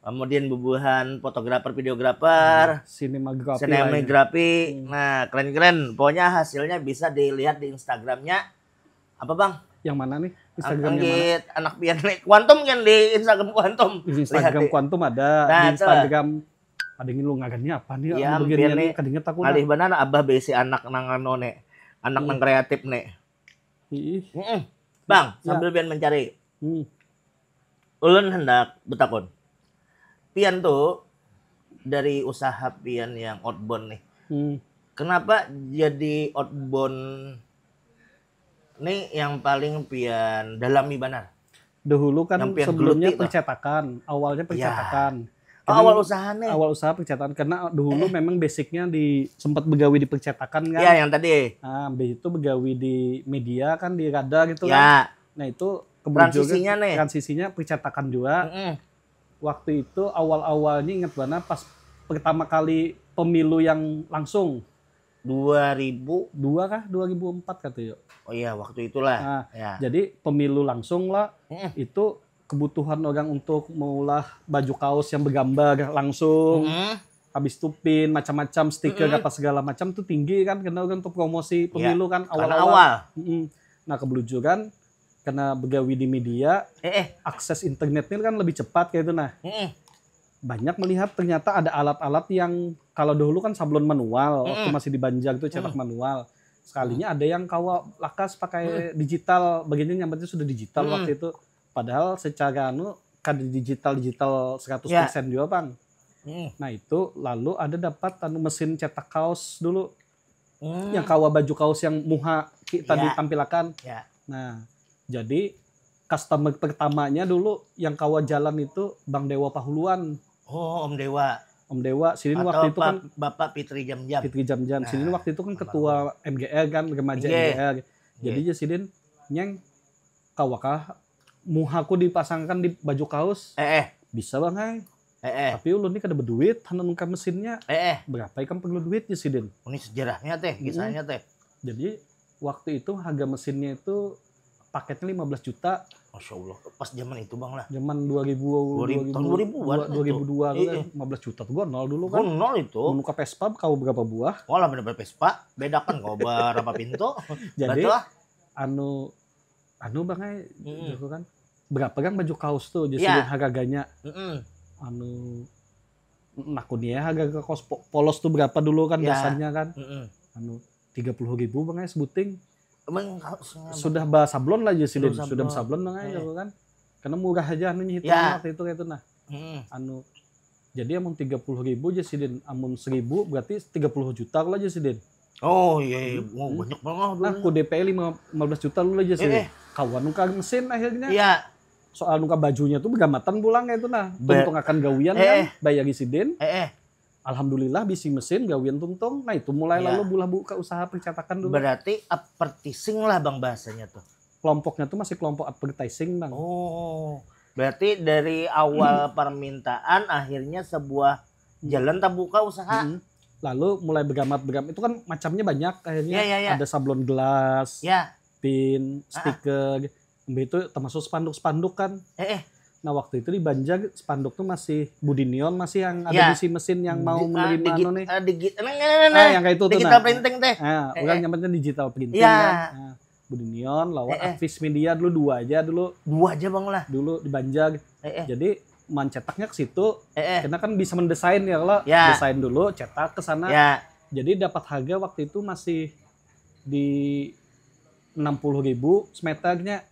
kemudian bubuhan fotografer, videografer, Sinematografi. sinematografi. Hmm. Nah keren-keren. Pokoknya hasilnya bisa dilihat di Instagramnya. Apa bang? Yang mana nih? Instagramnya mana? Anggit anak pian nih. Kuantum kan di Instagram Kuantum. Di Instagram Lihat, Kuantum ada, Nah, di tuh. Instagram ada yang lu ngagannya apa nih? Iya, Anu bagiannya mungkin nih, nih. Kadinget aku Alih nah. Banar abah besi anak nang anu nih, anak Hmm. nang kreatif nih. Ih. Mm-mm. Bang, Ya. Sambil pian mencari, Hmm. ulun hendak betakun. Pian tuh dari usaha pian yang outbound nih. Hmm. Kenapa jadi outbound nih yang paling pian dalami banar? Dahulu kan Yang pian sebelumnya geluti tuh. Percetakan, awalnya Iya. percetakan. Oh, Jadi, awal usaha nih. Awal usaha percetakan karena dahulu Eh. Memang basicnya di sempat begawi di percetakan kan. Ya yang tadi. Nah, habis itu begawi di media kan di Rada gitu kan. Ya. Nah, itu kemudian Transisinya nih. Transisinya percetakan juga. Mm-mm. Waktu itu awal-awalnya ingat mana pas pertama kali pemilu yang langsung Dua ribu. Dua kah dua ribu empat kata yuk. Oh iya waktu itulah. Nah, Ya. Jadi pemilu langsung lah Mm-mm. Itu kebutuhan orang untuk maulah baju kaos yang bergambar langsung. Mm-mm. Habis itu pin macam-macam stiker Mm-mm. apa segala macam tuh tinggi kan karena orang untuk promosi pemilu kan Karena awal-awal. awal. Mm-mm. Nah kebelujuran karena begawi di media Eh, eh. Akses internet ini kan lebih cepat kayak itu nah Mm-mm. banyak melihat ternyata ada alat-alat yang kalau dahulu kan sablon manual waktu Mm-mm. Masih di Banjar tuh cetak Mm. Manual sekalinya ada yang kawa lakas pakai digital bagiannya nyambatnya sudah digital Mm. Waktu itu padahal secara anu kada digital digital seratus persen juga pang. Mm. Nah itu lalu ada dapat anu mesin cetak kaos dulu Mm. yang kawa baju kaos yang muha kita Ya. Ditampilakan. Ya. Nah jadi customer pertamanya dulu yang kawa jalan itu Bang Dewa Pahuluan. Oh Om Dewa. Om Dewa, sidin waktu Atau itu kan Pak- Bapak Pitri Jam-Jam. Fitri Jam-Jam. Sidin Nah, waktu itu kan almarhum. Ketua M G R kan, remaja Inggih. M G R. Jadi Inggih. Jar sidin, "Nyeng, kawakah muhaku dipasangkan di baju kaos?" Eh eh "Bisa bang ai. eh eh. Tapi ulun ni kada berduit, handak nukar mesinnya." Eh eh. "Berapa ikam perlu duit?" Jar sidin. Ini sejarahnya teh, kisahnya teh. Jadi waktu itu harga mesinnya itu paketnya lima belas juta. Masya Allah, pas zaman itu bang lah. Zaman dua ribu, Dua ribu, tahun dua ribuan lah itu. dua ribu dua Iya. Lima belas juta tuh gonol dulu kan. Gonol itu. Menukar Vespa kau berapa buah? Walah bener Vespa, bedakan kau berapa pintu. Jadi Betul. anu anu bang ai, Mm-mm. gitu kan. "Berapa kan baju kaos tuh?" Jar Ya. sidin harganya. Mm-mm. Anu nakuni ya harga kaos po- polos tuh berapa dulu kan Ya. dasarnya kan. Mm-mm. Anu tiga puluh ribu bang ai sebuting. Emang harusnya Sudah basablon lah jar sidin. Sudah Sudah sablon. Basablon bang ai Eh. gitu kan. Karena murah aja anunya itu Ya. waktu itu kayak itu nah. Mm-mm. Anu jadi amun tiga puluh ribu jar sidin, amun seribu berarti tiga puluh juta lah jar sidin. Oh iya, iya. Hmm. Wah, banyak banget Nah, dulu. ku D P lima belas juta dulu lah jar sidin. Eh, eh. Kawan nukar mesin akhirnya. Iya. Soal nukar bajunya tuh begamatan pulang kayak itu nah. Ber- Tuntung akan gawian Eh, kan, eh. Bayari sidin. Eh eh. Alhamdulillah bisi mesin, gawian tuntung. Nah itu mulai Iya. lalu bulah buka usaha percetakan dulu. Berarti advertising lah bang bahasanya tuh. Kelompoknya tuh masih kelompok advertising bang. Oh, berarti dari awal permintaan akhirnya sebuah Hmm. jalan terbuka usaha. Mm-mm. Lalu mulai begamat-begamat itu kan macamnya banyak akhirnya. Ya, ya, ya. Ada sablon gelas, Ya, pin, Ah. stiker, itu termasuk spanduk-spanduk kan. Eh, eh. Nah waktu itu di Banjar spanduk tuh masih Budinion masih yang ada Ya. bisi mesin yang mau Di- ah, menerima digi- anu nih. Ah, digi- nah, nah, nah, Nah, nah. yang kayak itu tuh, Digital nah. Printing teh. Nah, Eh, orang eh. Nyambatnya digital printing Ya. Kan. Nah, Budinion lawan Eh, eh. Advis Media dulu dua aja dulu. Dua aja bang lah. Dulu di Banjar. Eh, eh. Jadi mencetaknya ke situ. Eh, eh. Karena kan bisa mendesain ya kalau Ya. desain dulu, cetak ke sana. Ya. Jadi dapat harga waktu itu masih di enam puluh ribu semeternya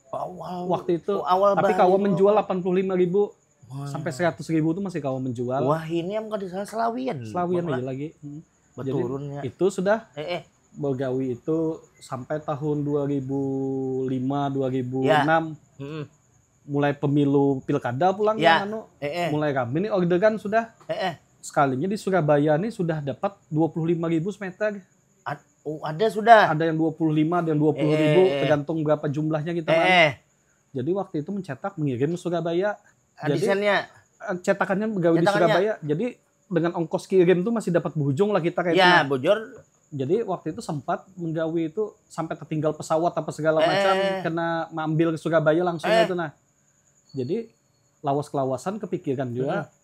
Awal. waktu itu. Oh, awal Tapi bahan kawa itu. Menjual delapan puluh lima ribu Wah. Sampai seratus ribu tuh masih kawa menjual. Wah ini am kada salah selawian. Selawian Bang lah. Aja lagi. Hmm. Jadi Beturunnya. Itu sudah Eh eh. Begawi itu sampai tahun dua ribu lima, dua ribu enam. Mm-mm. Mulai pemilu pilkada pulang Ya. Kan, anu, Eh eh. Mulai rame nih orderan sudah. Eh eh. Sekalinya di Surabaya nih sudah dapat dua puluh lima ribu semeter. Ad- oh, ada sudah. Ada yang dua puluh lima, ada yang dua puluh ribu, Eh, eh, eh. Tergantung berapa jumlahnya kita Eh mana. eh. Jadi waktu itu mencetak, mengirim ke Surabaya. Jadi Desainnya. eh, cetakannya begawi di Cetakannya. Surabaya. Jadi dengan ongkos kirim tuh masih dapat berujung lah kita Ya kayaknya. Bujur. Jadi waktu itu sempat menggawi itu sampai tertinggal pesawat apa segala Eh. Macam, kena maambil ke Surabaya langsung Eh. Itu nah. Jadi lawas kelawasan kepikiran juga Mm-mm.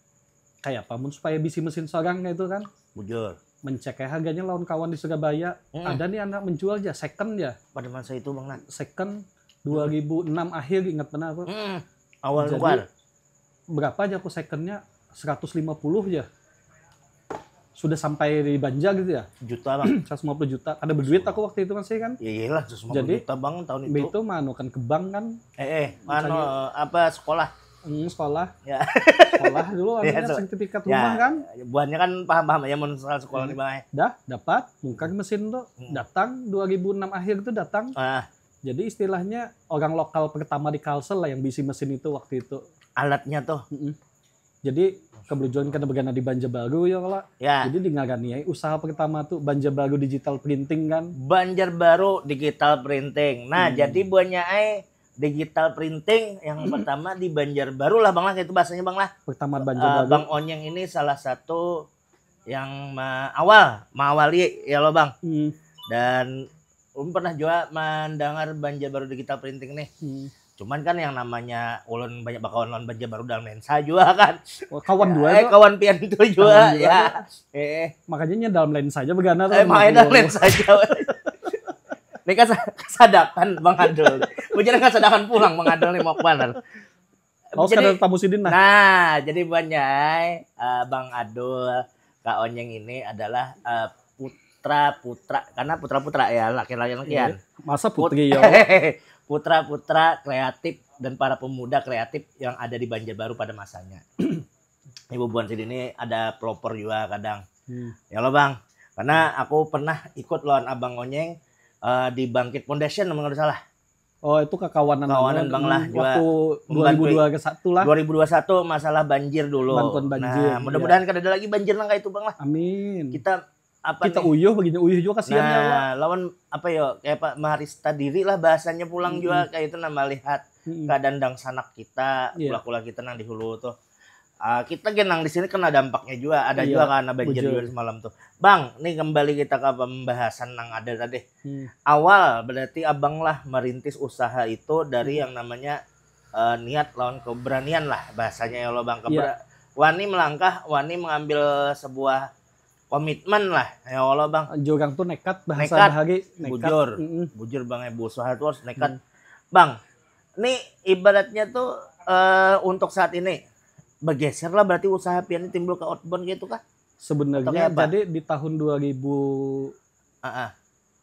Kayak apa mun supaya bisi mesin seorang kayak itu kan. Bujur. Mencek ya harganya lawan kawan di Surabaya. Mm-mm. Ada nih anak menjual ya second ya. Pada masa itu bang nah. Second dua ribu enam akhir ingat benar aku. Mm-mm. Awal Jadi, keluar. Berapa aja aku secondnya? Seratus lima puluh ya. Sudah sampai di Banjar gitu ya. Juta bang. Seratus lima puluh juta. Ada berduit aku waktu itu masih kan. Ya iyalah seratus lima puluh Jadi, juta bang tahun Mbak itu. Itu manukan ke bank kan. Eh eh. Anu Misalnya- apa sekolah. Hmm, sekolah. Ya. Sekolah dulu Ya, akhirnya so- sertifikat Ya. rumah kan. Buahnya kan paham-paham aja mun soal sekolah Hmm. nih bang. Eh. Dah dapat, mungkin mesin tuh Hmm. datang dua ribu enam akhir tuh datang. Ah, Jadi istilahnya orang lokal pertama di Kalsel lah yang bisi mesin itu waktu itu. Alatnya tuh. Mm-mm. Jadi kebetulan karena begana di Banjarbaru ya kalau. Ya. Jadi dingarani ai usaha pertama tuh Banjarbaru Digital Printing kan. Banjarbaru Digital Printing. Nah, Hmm. Jadi buahnya ai digital printing yang pertama di Banjarbaru lah bang lah, itu bahasanya bang lah. Pertama Eh, Banjarbaru. Bang Onyeng ini salah satu yang ma- awal mengawali ya lo bang. Hmm, Dan ulun pernah juga mendengar Banjarbaru Digital Printing nih. hmm. Cuman kan yang namanya ulun banyak bakawan lawan Banjarbaru dalam lensa juga kan. Wah, kawan dua Eh, itu. Kawan pian itu juga Kawan juga ya. itu. Eh, Makanya nya dalam lensa aja begana tuh. eh makanya dalam lensa aja. Ini kan sa- kasadakan Bang Adul. Bujangan kasadakan pulang Bang Adul nih mau banar. Oh, Jadi- sekadar tamu sidin nah. Nah, jadi buahnya ai, eh, Bang Adul, Kak Onyeng ini adalah eh, putra-putra, karena putra-putra ya, laki-laki lakian. Masa putri ya. Putra-putra kreatif dan para pemuda kreatif yang ada di Banjarbaru pada masanya. Ibu Buan Sidin ini ada pelopor juga kadang. Hmm. Ya lo Bang, karena aku pernah ikut lawan Abang Onyeng eh, di Bangkit Foundation, kalau nggak salah. Oh, itu kakawanan Kawanan bang lah, jua. Waktu Membantu. dua ribu dua puluh satu lah. Dua ribu dua puluh satu masalah banjir dulu. Bantuan banjir, Nah, iya. Mudah-mudahan kada ada lagi banjir nang kayak itu bang lah. Amin. Kita apa Kita nih? Uyuh begini, Uyuh juga kasihan ya. Nah, lawan apa yo, kayak apa, marista diri lah bahasanya pulang Mm-mm. juga kayak itu, nah, melihat Mm-mm. keadaan dangsanak kita, Iya. kula-kula kita nang di hulu tuh. Ah, kita genang di sini kena dampaknya juga, ada Iya, juga karena banjir bujur. Juga semalam tuh. Bang, nih kembali kita ke pembahasan nang ada tadi. Hmm. Awal berarti abang lah merintis usaha itu dari Hmm. yang namanya eh, niat lawan keberanian lah bahasanya ya Allah bang. Iya. Kebera- wani melangkah, wani mengambil sebuah komitmen lah ya Allah bang. Jurang tuh nekat bahasa Nekat. Bahagi, nekat. Bujur. Mm-mm. Bujur bang, ya, usaha tuh harus nekat. Hmm. Bang, ini ibaratnya tuh eh, untuk saat ini bergeser lah berarti usaha pian ini timbul ke outbound gitu kah? Atau Sebenarnya kayak apa? Jadi di tahun dua ribu Ah, ah.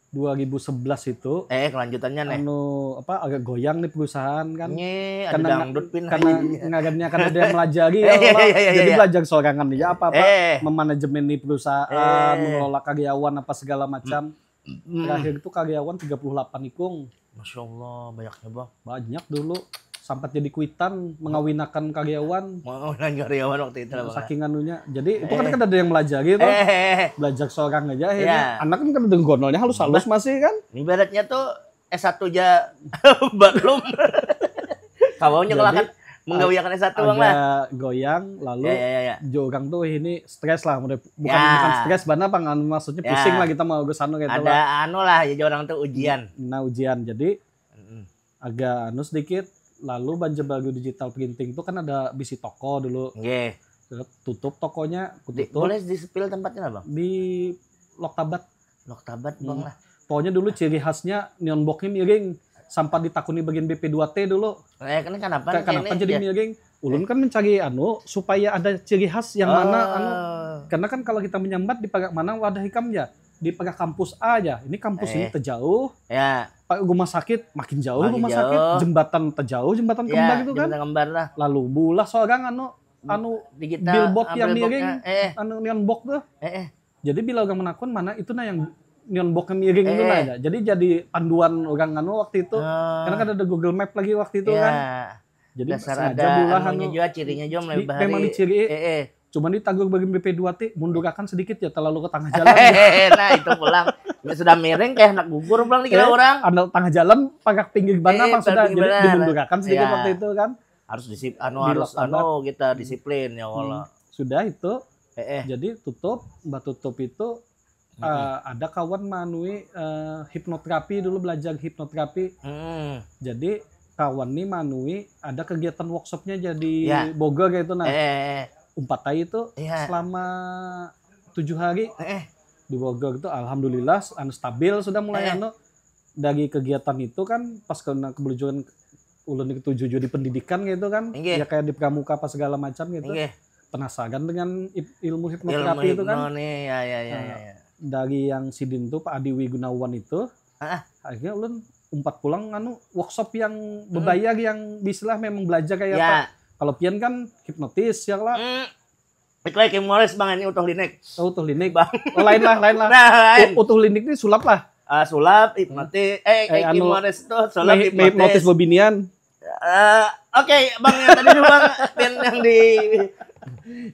dua ribu sebelas itu Eh, kelanjutannya nih. Anu apa, agak goyang nih perusahaan kan. Nye, ada Karena dangdut pin. Karena ngarannya kan ada yang melajari ya, Iya, Allah. Iya, iya, Jadi iya. Belajar seorang aja apa apa Eh. Memanajemeni perusahaan, Eh. Mengelola karyawan apa segala macam. Hmm. Terakhir itu karyawan tiga puluh delapan ikung. Masya Allah, banyaknya bang. Banyak dulu. Sampai jadi kuitan, mengawinakan karyawan. Mau nanya karyawan waktu itu lah bang. Saking anunya. Jadi itu kan Eh. Kada ada yang melajari tuh. Eh, eh, eh. Belajar seorang aja akhirnya. Ya. Anak kan kada ada gonolnya, halus-halus masih kan. Ibaratnya tuh S satu aja belum. Kawanya Jadi, kalau kan menggawiakan S satu bang lah. Agak goyang, lalu Ya, ya, ya, ya. Jurang tuh ini stres lah, bukan Ya. bukan stres bana pangan, maksudnya Ya. Pusing lah kita mau ke sana gitu Ada lah. Anu lah ya, orang tuh ujian. Nah, ujian, jadi Mm-mm. Agak anu sedikit, lalu Banjar Baru Digital Printing tuh kan ada bisi toko dulu. Nggih. Tutup tokonya, Di, tutup boleh di-spill tempatnya nggak bang? Di Loktabat. Loktabat bang Hmm. Lah. Pokoknya dulu ciri khasnya neon boxnya miring, sampai ditakuni bagian B P dua T dulu. Eh, kan kenapa? Kayak kenapa jadi ya? Miring? Ulun kan mencari anu supaya ada ciri khas yang mana anu. Oh. Karena kan kalau kita menyambat di parak mana wadah ikam ya, di parak kampus A aja. Ini kampus ini Eh. Terjauh, Ya, Pak, rumah sakit makin jauh, Makin rumah jauh. sakit, jembatan Terjauh, jembatan Ya, kembar gitu kan. Jembatan Kembar lah. Lalu bulah seorang anu anu Di kita billboard yang billboardnya, miring, eh, anu neon box tuh. Eh, eh. Jadi bila orang menakun mana itu nah yang neon box yang miring itu Eh, nah eh. Ya. Jadi jadi panduan orang anu waktu itu. Oh. Karena kan ada Google Map lagi waktu itu Ya. Kan. Jadi Dasar sengaja ada bulah anunya anu. Juga, cirinya juga mulai Di- bahari. Memang diciri. Eh, eh. Cuman ditagur bagian B P dua T, mundurakan sedikit ya, terlalu ke tengah jalan. Nah, itu pulang. Ini sudah miring kayak anak gugur pulang dikira Eh, orang. Anu tengah jalan, parak pinggir bana Eh, pas sudah. pinggir Jadi bana. dimundurakan sedikit Ya. Waktu itu kan. Harus disip anu Di harus Loktabat. Anu kita disiplin ya Allah. Hmm. Sudah itu. Eh, eh. Jadi tutup, mbak tutup itu Mm-mm. eh, ada kawan manui eh, hipnoterapi dulu, belajar hipnoterapi. Hmm. Jadi kawan nih manui ada kegiatan workshopnya jadi Ya. Bogor gitu nah. Eh, eh, eh. Umpatai itu Iya. Selama tujuh hari Eh, eh. Di Bogor itu alhamdulillah anu stabil sudah mulai Eh. Anu dari kegiatan itu kan pas kena kebelujuran ulun itu tujuh di pendidikan gitu kan. Inggih. Ya kayak di pramuka apa segala macam gitu. Inggih. Penasaran dengan ip- ilmu Ilmu hipnoterapi itu kan. Hipno nih, ya, ya, ya, Nah, ya, ya. Dari yang sidin tuh Pak Adi Wigunawan itu, Ah. Akhirnya ulun umpat pulang anu workshop yang Hmm. Bebayar yang bisalah memang belajar kayak Ya. apa. Kalau pian kan hipnotis ya lah. Hmm. Itu kayak Kim Morris bang, ini utuh linik. Oh, tuh linik. Bang. Oh, lain lah, lain lah. Nah, lain. Oh, utuh linik ini sulap lah. Ah, sulap, hipnotis. Eh, Eh, kayak Kim anu, Morris tuh sulap, Meh- meh- hipnotis hipnotis. Bebinian. Eh, Oke, bang, yang tadi tuh bang, yang, yang di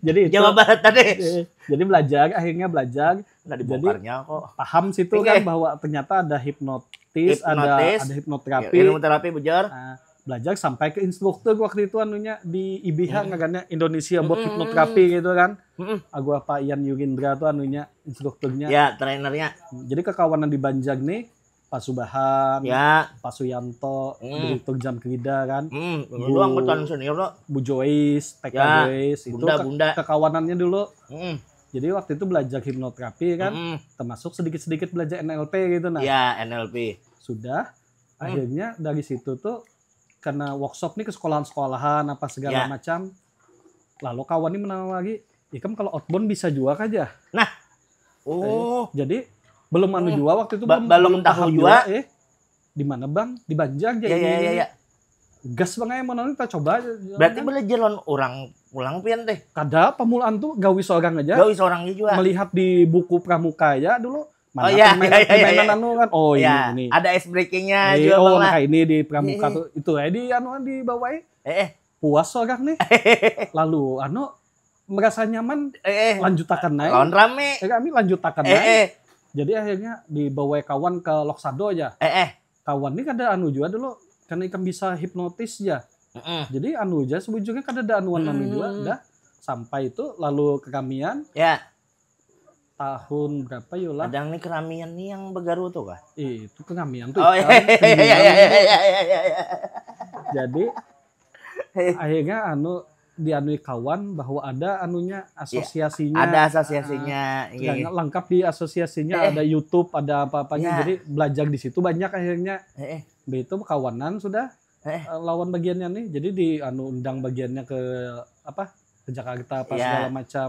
Jadi itu, Jawa Barat tadi. Eh, jadi belajar, akhirnya belajar. Nah, Jadi dibongkarnya kok. Paham situ Oke. Kan bahwa ternyata ada hipnotis, ada Hipnotis. Ada hipnoterapi. Ilmu terapi bujur. Nah, belajar sampai ke instruktur waktu itu anunya di I B H Hmm. Ngarannya Indonesia buat Mm-mm. Hipnoterapi gitu kan. Mm-mm. Agu apa Ian Yurindra tuh anunya instrukturnya. Ya, trainernya. Jadi kekawanan di Banjar nih, Pak Subahan, Ya. Pak Suyanto, Hmm. Direktur Jam Kerida kan. Hmm, Bu- lu angkutan senior lo. Bu Joyce, T K Ya, Joyce, itu bunda, ke- bunda. Kekawanannya dulu. Hmm. Jadi waktu itu belajar hipnoterapi kan, Hmm. Termasuk sedikit-sedikit belajar N L P gitu nah. Ya, N L P. Sudah, Hmm. Akhirnya dari situ tuh karena workshop nih ke sekolahan-sekolahan apa segala Ya. Macam. Lalu kawan nih menawar lagi, ikam kalau outbound bisa juga aja. Oh. Jadi belum anu Hmm. juga waktu itu Ba- belum, belum belum tahu paham juga. Eh, di mana bang? Di Banjar aja Ya, ya, ini. Ya, ya. Gas bang aja mau nanti kita coba aja. Berarti Kan? Belajar lawan orang pulang pian teh. Kada, pemulaan tuh gawi seorang aja. Gawi seorang aja juga. Melihat di buku pramuka ya dulu Mana Oh, iya, permainan, iya, iya, iya, permainan iya. anu kan? Oh, Ya, ini, ini. Ada ice breakingnya Eh, juga oh, bang lah. Kayak ini di pramuka Heeh. Tuh. Itu ya di anu di bawah. Eh, eh. Puas orang nih. Lalu anu merasa nyaman, Eh, eh. Lanjutakan naik. Lawan rame. Eh, kami lanjutakan Eh, naik. Eh. Jadi akhirnya dibawa kawan ke Loksado aja. Eh, eh. Kawan ini kada anu juga dulu, karena ikam bisa hipnotis ya. Mm-mm. Jadi anu aja sebujurnya kada ada anuan nami juga, Hmm. Dah sampai itu lalu kekamian. Ya. Tahun berapa yolah? Kadang nih keramian nih yang begaru tuh kah? Eh, itu kekamian tuh Oh, ikan, iya, iya, iya, kekamian iya, tuh. Iya, iya, iya, iya, iya. Jadi akhirnya anu dianui kawan bahwa ada anunya asosiasinya. Ada asosiasinya. Ah, Iya. Lengkap di asosiasinya, Eh. Ada YouTube, ada apa-apanya. Ya. Jadi belajar di situ banyak akhirnya. Eh, eh. Itu kawanan sudah Eh. eh, lawan bagiannya nih. Jadi di anu undang bagiannya ke apa? Ke Jakarta apa Ya. Segala macam.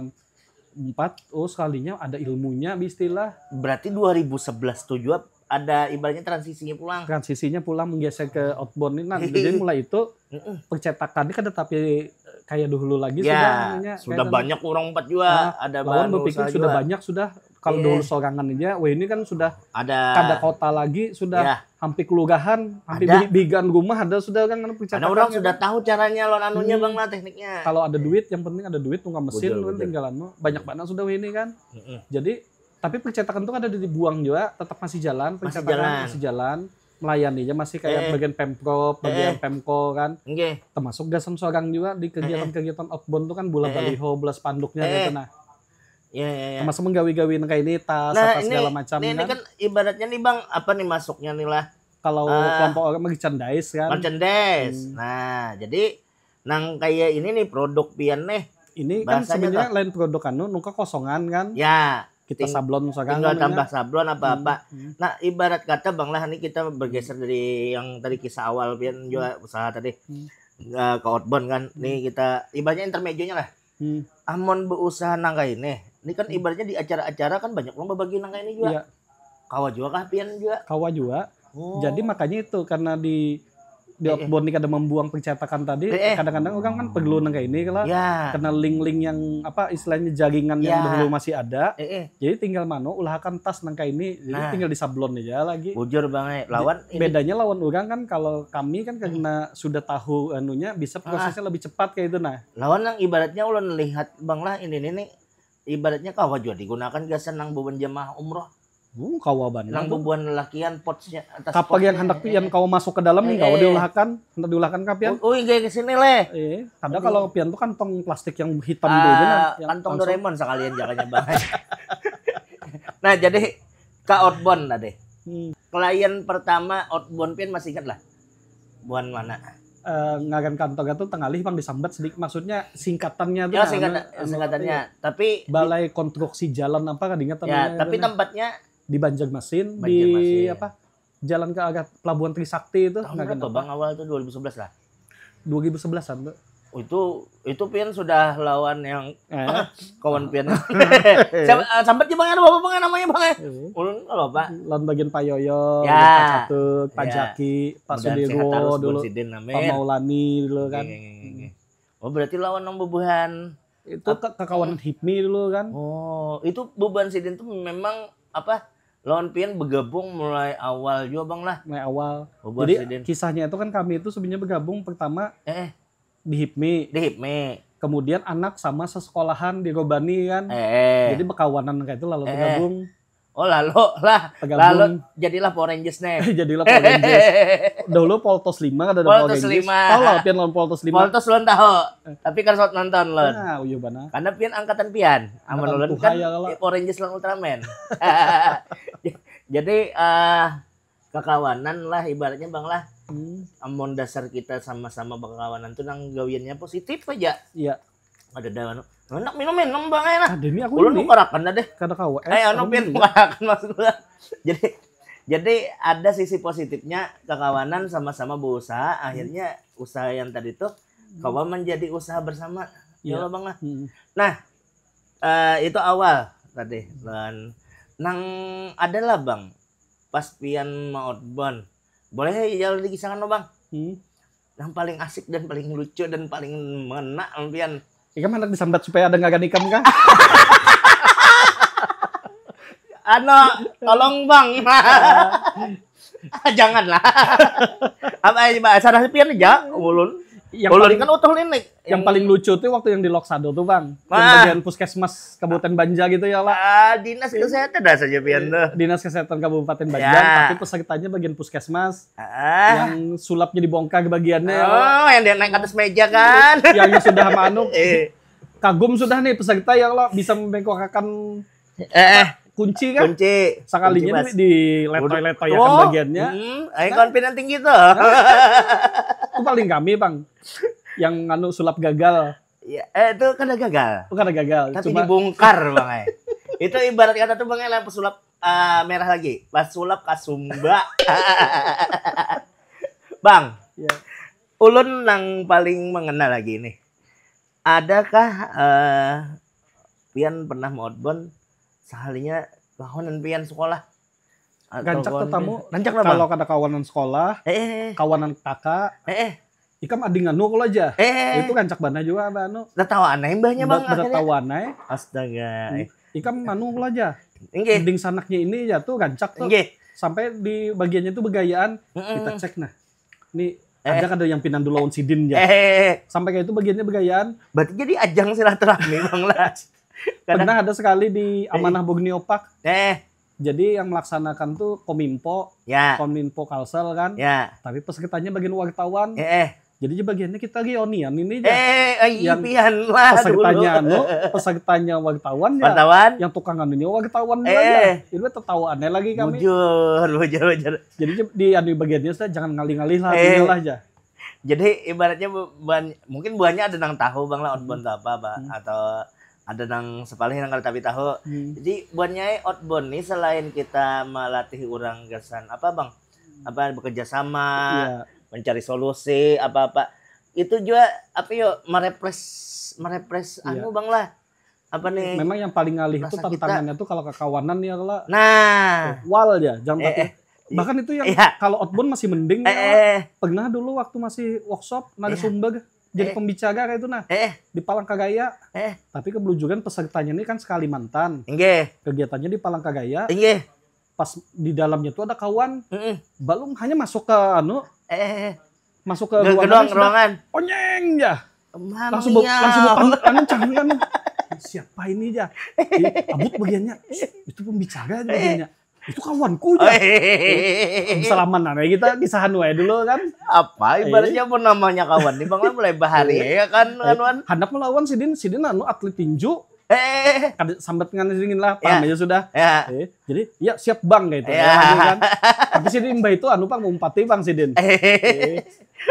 Empat, oh sekalinya ada ilmunya istilah. Berarti dua ribu sebelas tuh juga ada ibaratnya transisinya pulang. Transisinya pulang menggeser ke outbound ini. Nah, jadi mulai itu Mm-mm. percetakan ini kada tapi kayak dulu lagi Ya, sudah anunya, sudah kayak banyak orang empat juga Ah, ada lawan bahan berpikir usaha sudah juga. Banyak sudah. Kalau Iya. Dulu sorangan aja, wah ini kan sudah Ada. Kada kota lagi, sudah Ya. Hampir kelurahan, hampir Ada. bili- bigan rumah ada sudah kan anu Karena orang percetakan sudah kan. Tahu caranya lawan anunya Hmm. Bang lah tekniknya. Kalau ada duit, yang penting ada duit, nunggu mesin, Bujur, kan bujur. Tinggal anu, banyak banget sudah ini kan. Mm-mm. Jadi tapi percetakan tuh ada dibuang juga, tetap masih jalan, Masih percetakan jalan. Masih jalan, melayani aja masih kayak Eh. Bagian pemprov, bagian Eh. pemko kan, Nggih. Termasuk gasan seorang juga di kegiatan-kegiatan outbound tuh kan bola Eh. Baliho, bola spanduknya Eh. Gitu nah. Ya, ya, ya. Termasuk menggawi-gawi nang kayak ini tas, Nah, tas ini, segala macam ini, ini kan. Kan ibaratnya nih Bang, apa nih masuknya nih lah? Kalau Ah. Kelompok orang merchandise kan. Merchandise. Hmm. Nah, jadi nang kayak ini nih produk pian nih. Ini kan Bahasanya sebenarnya lain produk anu, nungka kosongan kan. Ya, Kita ting- sablon sekarang tinggal namanya. Tambah sablon apa-apa. Hmm, hmm. Nah, ibarat kata Bang lah, ini kita bergeser dari yang tadi kisah awal pian juga usaha tadi. Hmm. Eh, ke outbound kan. Nih kita ibaratnya intermezzonya lah. Hmm. Amun berusaha nang kayak ini, ini kan ibaratnya di acara-acara kan banyak orang berbagi nang kayak ini juga. Iya, Kawa juga kah pian juga? Kawa juga. Oh. Jadi makanya itu karena di di Eh, eh. Outbound ini kada membuang percetakan tadi, Eh, eh. Kadang-kadang orang kan perlu nang kayak ini lah. Ya. Karena link-link yang apa istilahnya jaringan yang Ya. dahulu masih ada. Eh, eh. Jadi tinggal mano ulahakan tas nang kayak ini. Jadi Nah. Tinggal disablon aja lagi. Bujur Bang, eh. Lawan ini Bedanya lawan orang kan kalau kami kan karena sudah tahu anunya bisa prosesnya lebih cepat kayak itu nah. Lawan yang ibaratnya ulun lihat Bang lah ini nih, nih ibaratnya kawa juga digunakan gasan nang bubuhan jamaah umroh. Uh, kawa banar Nang tuh. Bubuhan lelakian potsnya atas Kapan yang potsnya. Hendak pian kawa masuk ke dalam nih Eh, kawa eh. Diulahkan, hendak diulahkan kah pian? Oh, oh, iya ke sini leh. Eh, kada Ini. Kalau pian tuh kantong plastik yang hitam Ah, tuh aja nah, yang Kantong langsung. Doraemon sekalian jakanya Bang. Nah, jadi ke outbound tadi. Hmm. Klien pertama outbound pian masih ingat lah? Buhan mana? Eh, ngaran kantor itu tengalih pang disambat sedikit, maksudnya singkatannya tuh Ya, nah, singkatan, anu, singkatannya. Tapi Balai Konstruksi Jalan apa kadingat Ya, tapi tempatnya di Banjarmasin, Banjarmasin. Di apa, jalan ke arah Pelabuhan Trisakti itu. Tahun berapa Bang, awal tuh dua ribu sebelas lah? Dua ribu sebelasan tuh. Itu itu pian sudah lawan yang Eh. Kawan pian. Siapa, eh, sambat ya Bang, ada apa Bang namanya Bang? Eh? Ulun kalau Pak. Lawan bagian Pak Yoyo, Ya. Pak Catut, Pak Ya. Jaki, Pak Mudahan sehat Sudirwo terus, dulu, Bun Sidin, amin. Pak Maulani dulu kan. Nggih, nggih, nggih, nggih. Oh, berarti lawan nang bubuhan. Itu ke- kekawanan Hipmi dulu kan. Oh, itu bubuhan Sidin tuh memang apa? Lawan pian bergabung mulai awal juga Bang lah. Mulai awal. Bubuhan Jadi Sidin. Kisahnya itu kan kami itu sebenarnya bergabung pertama Eh, eh, di Hipmi. Di Hipmi. Kemudian anak sama sesekolahan di Robani kan. Eh, eh. Jadi berkawanan kayak itu lalu Eh, eh. bergabung. Oh, lalu lah. Bergabung. Lalu jadilah Power Rangers nih. Jadilah Power Rangers. Dahulu Poltos lima ada Poltos Power Rangers. lima. Tahu lah pian lawan Poltos lima. Poltos ulun tahu. Tapi kada sempat nonton ulun. Nah, uyu bana. Karena pian angkatan pian. Amun Angkatan ulun tuha kan ya, kalau. Power Rangers lawan Ultraman. Jadi eh kekawanan lah ibaratnya Bang lah. Hmm. Amun dasar kita sama-sama berkawanan tuh nang gawiannya positif aja. Iya. Ada dah anu. Enak minum-minum Bang ya nah. Ada ini aku Ulun ini. Nukarakan dah deh. Kada kawa. Eh, anu Aku pian ini. Nukarakan maksud gua. Jadi jadi ada sisi positifnya kekawanan sama-sama berusaha, akhirnya usaha yang tadi tuh kawa menjadi usaha bersama. Ya Iya. lah, Bang lah. Hmm. Eh, itu awal tadi dan nang adalah Bang pas pian ma-outbound. Boleh ya dikisahkan lo Bang? Hmm. Yang paling asik dan paling lucu dan paling mengena pian. Ikam hendak disambat supaya ada ngagan ikam kah? Ano, tolong bang. Janganlah. Apa aja mbak? Sarah pian aja, ulun. Yang Ulun paling kan utuh linik. yang paling lucu tuh waktu yang di Loksado tuh bang, yang Ah. bagian puskesmas Kabupaten Banja gitu ya lah. Ah, dinas kesehatan dah saja pian tuh. Dinas Kesehatan Kabupaten Banja, Ya. tapi pesertanya bagian puskesmas Ah. yang sulapnya dibongkar bagiannya ya lah. Oh, yang dia naik atas meja kan. Yang sudah manu Eh, kagum sudah nih peserta ya lah bisa membengkokkan eh, eh. kunci kan. Kunci. Sekalinya Kunci, Mas. di letoy-letoy ya kan Oh. bagiannya. Hmm, eh, confident tinggi tuh. Itu paling kami bang, yang anu sulap gagal. Ya, eh, itu kada gagal. Bukan gagal, Tapi cuma dibongkar bang eh. Itu ibarat kata tuh bang eh, lampu sulap eh, merah lagi. Pas sulap kasumba. Bang, ya. Ulun nang paling mengenal lagi nih. Adakah eh, pian pernah outbound sekalinya kawanan pian sekolah? Atau Gancak kawan tetamu, pian? Gancak lah Kalau bang. Kada kawanan sekolah, Eh, eh, kawanan kakak, eh, eh, ikam ading anu kalau aja. eh, eh. Itu gancak banget juga ada anu. Dah tahu aneh mbahnya bang akhirnya. Bertahuan eh. Astaga. Eh. Ikam anu kalau aja. Inggih. Mending sanaknya ini aja tuh gancak tuh. Inggih. Sampai di bagiannya tuh begayaan. Mm-mm. Kita cek nah. Nih Eh. Ada kada yang pinandu lawan sidin ya. Eh, Sampai kayak itu bagiannya begayaan. Berarti jadi ajang silaturahmi bang lah. Kadang, Pernah ada sekali di Amanah Borneo Park. Eh, Jadi yang melaksanakan tuh Kominfo, ya, Kominfo Kalsel kan. Ya. Tapi pesertanya bagian wartawan. Eh, eh. Jadi bagiannya kita reunian ini aja. Eh, eh, Yang pian lah dulu. Pesertanya anu, pesertanya wartawan ya. Wartawan. Yang tukang anunya wartawan juga Eh. ya. Jadi tertawa aneh lagi kami. Bujur, bujur, bujur. Jadi di anu bagiannya sudah jangan ngalih-ngalih lah, Eh. tinggal aja. Jadi ibaratnya bu- buan, mungkin buannya ada nang tahu bang lah outbound itu apa, apa Hmm. atau ada nang sepalih nang kada tapi tahu. Hmm. Jadi buannya outbound nih selain kita melatih orang gasan apa bang, apa bekerja sama, Iya. mencari solusi apa-apa, itu juga apa yo merepres merepres Iya. anu bang lah, apa nih? Memang yang paling ngalih itu Rasa kita- tantangannya tuh kalau kekawanan ya kalau Nah, wall ya, jangan Eh, tapi eh. Bahkan itu yang Iya. Kalau outbound masih mending Eh, ya. eh, Pernah dulu waktu masih workshop Naga Iya. Sumber jadi Eh. pembicara kayak itu nah eh, di Palangkaraya. Eh. Tapi kebelujukan pesertanya ini kan sekalimantan. Inggih, Kegiatannya di Palangkaraya. inggih. Pas di dalamnya tuh ada kawan. Heeh. Belum hanya masuk ke anu, Eh, masuk ke Ge- ruangan gedong sudah ruangan. Onyeng ya. Mami Langsung be- ya. langsung bepanik anu canggungan. Siapa ini ya? Ih, abut bagiannya. Itu pembicara aja bagiannya. Itu kawanku Oh, ya. eh. Salaman aja kita kisahan wae dulu kan. Apa ibaratnya pun namanya kawan nih bang lah mulai bahari ya kan anuan. Handak melawan sidin, sidin anu atlet tinju. Eh, Kada sambat ngan dingin lah, Ya. paham aja sudah. Ya. Eh, jadi ya siap bang kayak itu. Ya. Ya, kan? Tapi sidin imbah itu anu pang mumpati bang sidin. Eh,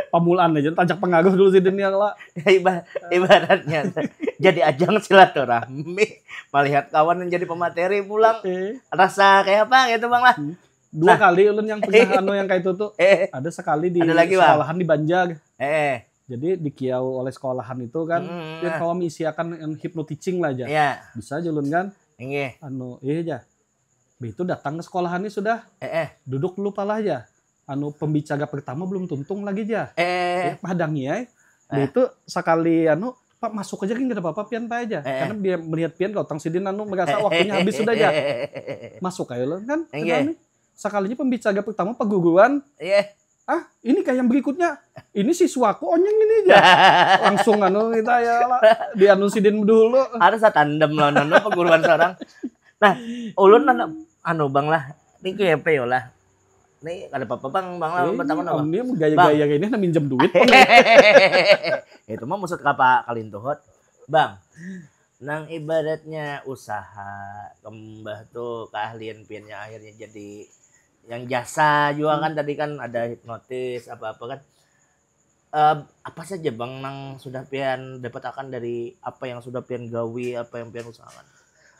pamulaan aja tajak pengaruh dulu sidin ya lah. Iba- ibaratnya jadi ajang silaturahmi melihat kawan yang jadi pemateri pulang Eh, rasa kayak apa gitu bang lah. dua kali ulun yang pernah anu yang kayak itu tuh. Eh, Ada sekali di Ada lagi, Bang? Sekolahan di Banjar. Eh, Jadi dikiau oleh sekolahan itu kan, Mm. dia kawa meisiakan yang hypno teaching lah aja. Ya, Bisa aja ulun kan, inggih. Anu, iya aja. Itu datang ke sekolahan ini sudah, Eh, eh, duduk dulu palah aja. Anu, pembicara pertama belum tuntung lagi aja. eh, Eh, hadangi ai. Itu sekali anu, Pak masuk aja gini, gak apa-apa pian Pak aja. Eh. Karena dia melihat pian gotong sidin anu merasa waktunya habis sudah aja. Masuk aja lo kan. Enggak. Sekalinya pembicara pertama paguruan, Iya. Ah, ini kayak yang berikutnya. Ini siswaku onyeng ini aja. Langsung anu kita ya lah. Di anu sidin dulu. Harus tandem lawan anu perguruan seorang. Nah, ulun anu, anu bang lah. Ini kayak apa ya lah. Ini ada apa-apa bang, bang lah. Eh, Pertama ini, bang. ini gaya-gaya ini nah minjem duit. Itu mah maksud kapa kalintuhut. Bang, nang ibaratnya usaha kembah tuh keahlian piannya akhirnya jadi yang jasa juga kan, tadi kan ada hipnotis apa-apa kan. Eh, apa saja bang nang sudah pian dapatakan dari apa yang sudah pian gawi, apa yang pian usahakan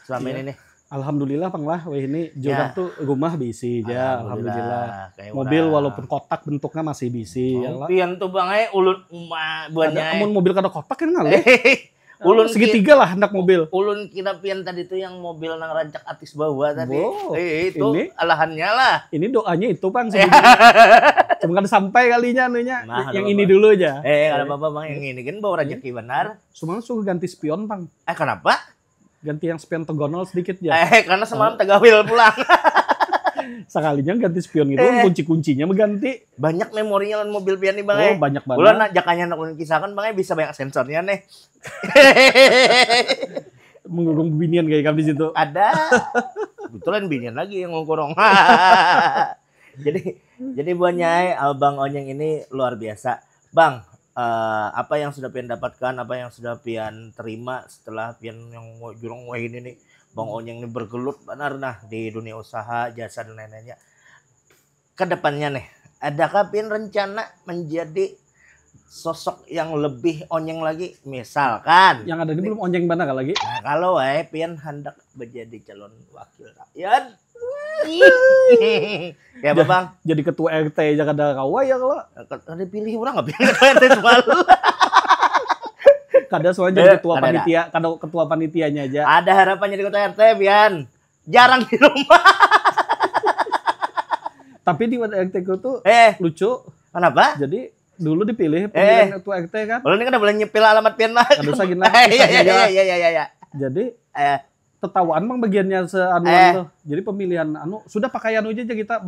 selama Iya. ini nih? Alhamdulillah pang lah, weh ini jurang Ya. Tuh rumah bisi aja, alhamdulillah. Kayak Mobil orang. Walaupun kotak bentuknya masih bisi ya lah. Pian tuh bang eh ulun uma Ada buahnya. Amun mobil kada kotak kan ngalih. Ulun Segitiga lah hendak mobil. Ulun kira pian tadi tuh yang mobil nang rancak atis bawah tadi. Wow, Eh, itu ini? Alahannya lah. Ini doanya itu bang sebenarnya. Cuma kada sampai kalinya anunya. Nah, Yang ada ini apa? Dulu aja. Eh, kalau apa-apa bang yang ini kan bawa rezeki benar. Cuma suruh ganti spion bang. Eh, kenapa? Ganti yang spion tegonol sedikit ya. Eh, karena semalam tegawil pulang. Sekalinya ganti spion gitu, eh. Kunci-kuncinya mengganti. Banyak memorinya lawan mobil pian nih, Bang. Oh, eh. Banyak banget. Bulan nak jakanya nak kisahkan, Bang, eh, bisa banyak sensornya nih. Mengurung binian kayak kami situ. Ada. Kebetulan binian lagi yang ngurung. Jadi jadi buahnya, eh, Bang Onyeng ini luar biasa. Bang, eh, apa yang sudah pian dapatkan, apa yang sudah pian terima setelah pian yang jurung wah ini nih, Bang Onyeng ini bergelut benar nah di dunia usaha, jasa dan lain-lainnya. Kedepannya nih, adakah pian rencana menjadi sosok yang lebih onyeng lagi, misalkan? Yang ada ini belum onyeng benar lagi. Nah, kalau eh pian hendak menjadi calon wakil rakyat, ya apa, Bang? Jadi ketua R T aja kada kawa ya kalau. Kada pilih orang, nggak pilih ketua R T semalu. Kada soalnya jadi ketua panitia, kada ketua panitianya aja. Ada harapan jadi ketua R T, Bian. Jarang di rumah. Tapi di R T ku tuh eh. Lucu. Kenapa? Jadi dulu dipilih pemilihan eh. Ketua R T kan. Kalau ini kan boleh nyepil alamat pian lah. Ada usah gini. Iya, iya, iya, iya, iya. Jadi eh. Tetawaan mang bagiannya seanuan eh. Tuh. Jadi pemilihan anu sudah pakai anu aja kita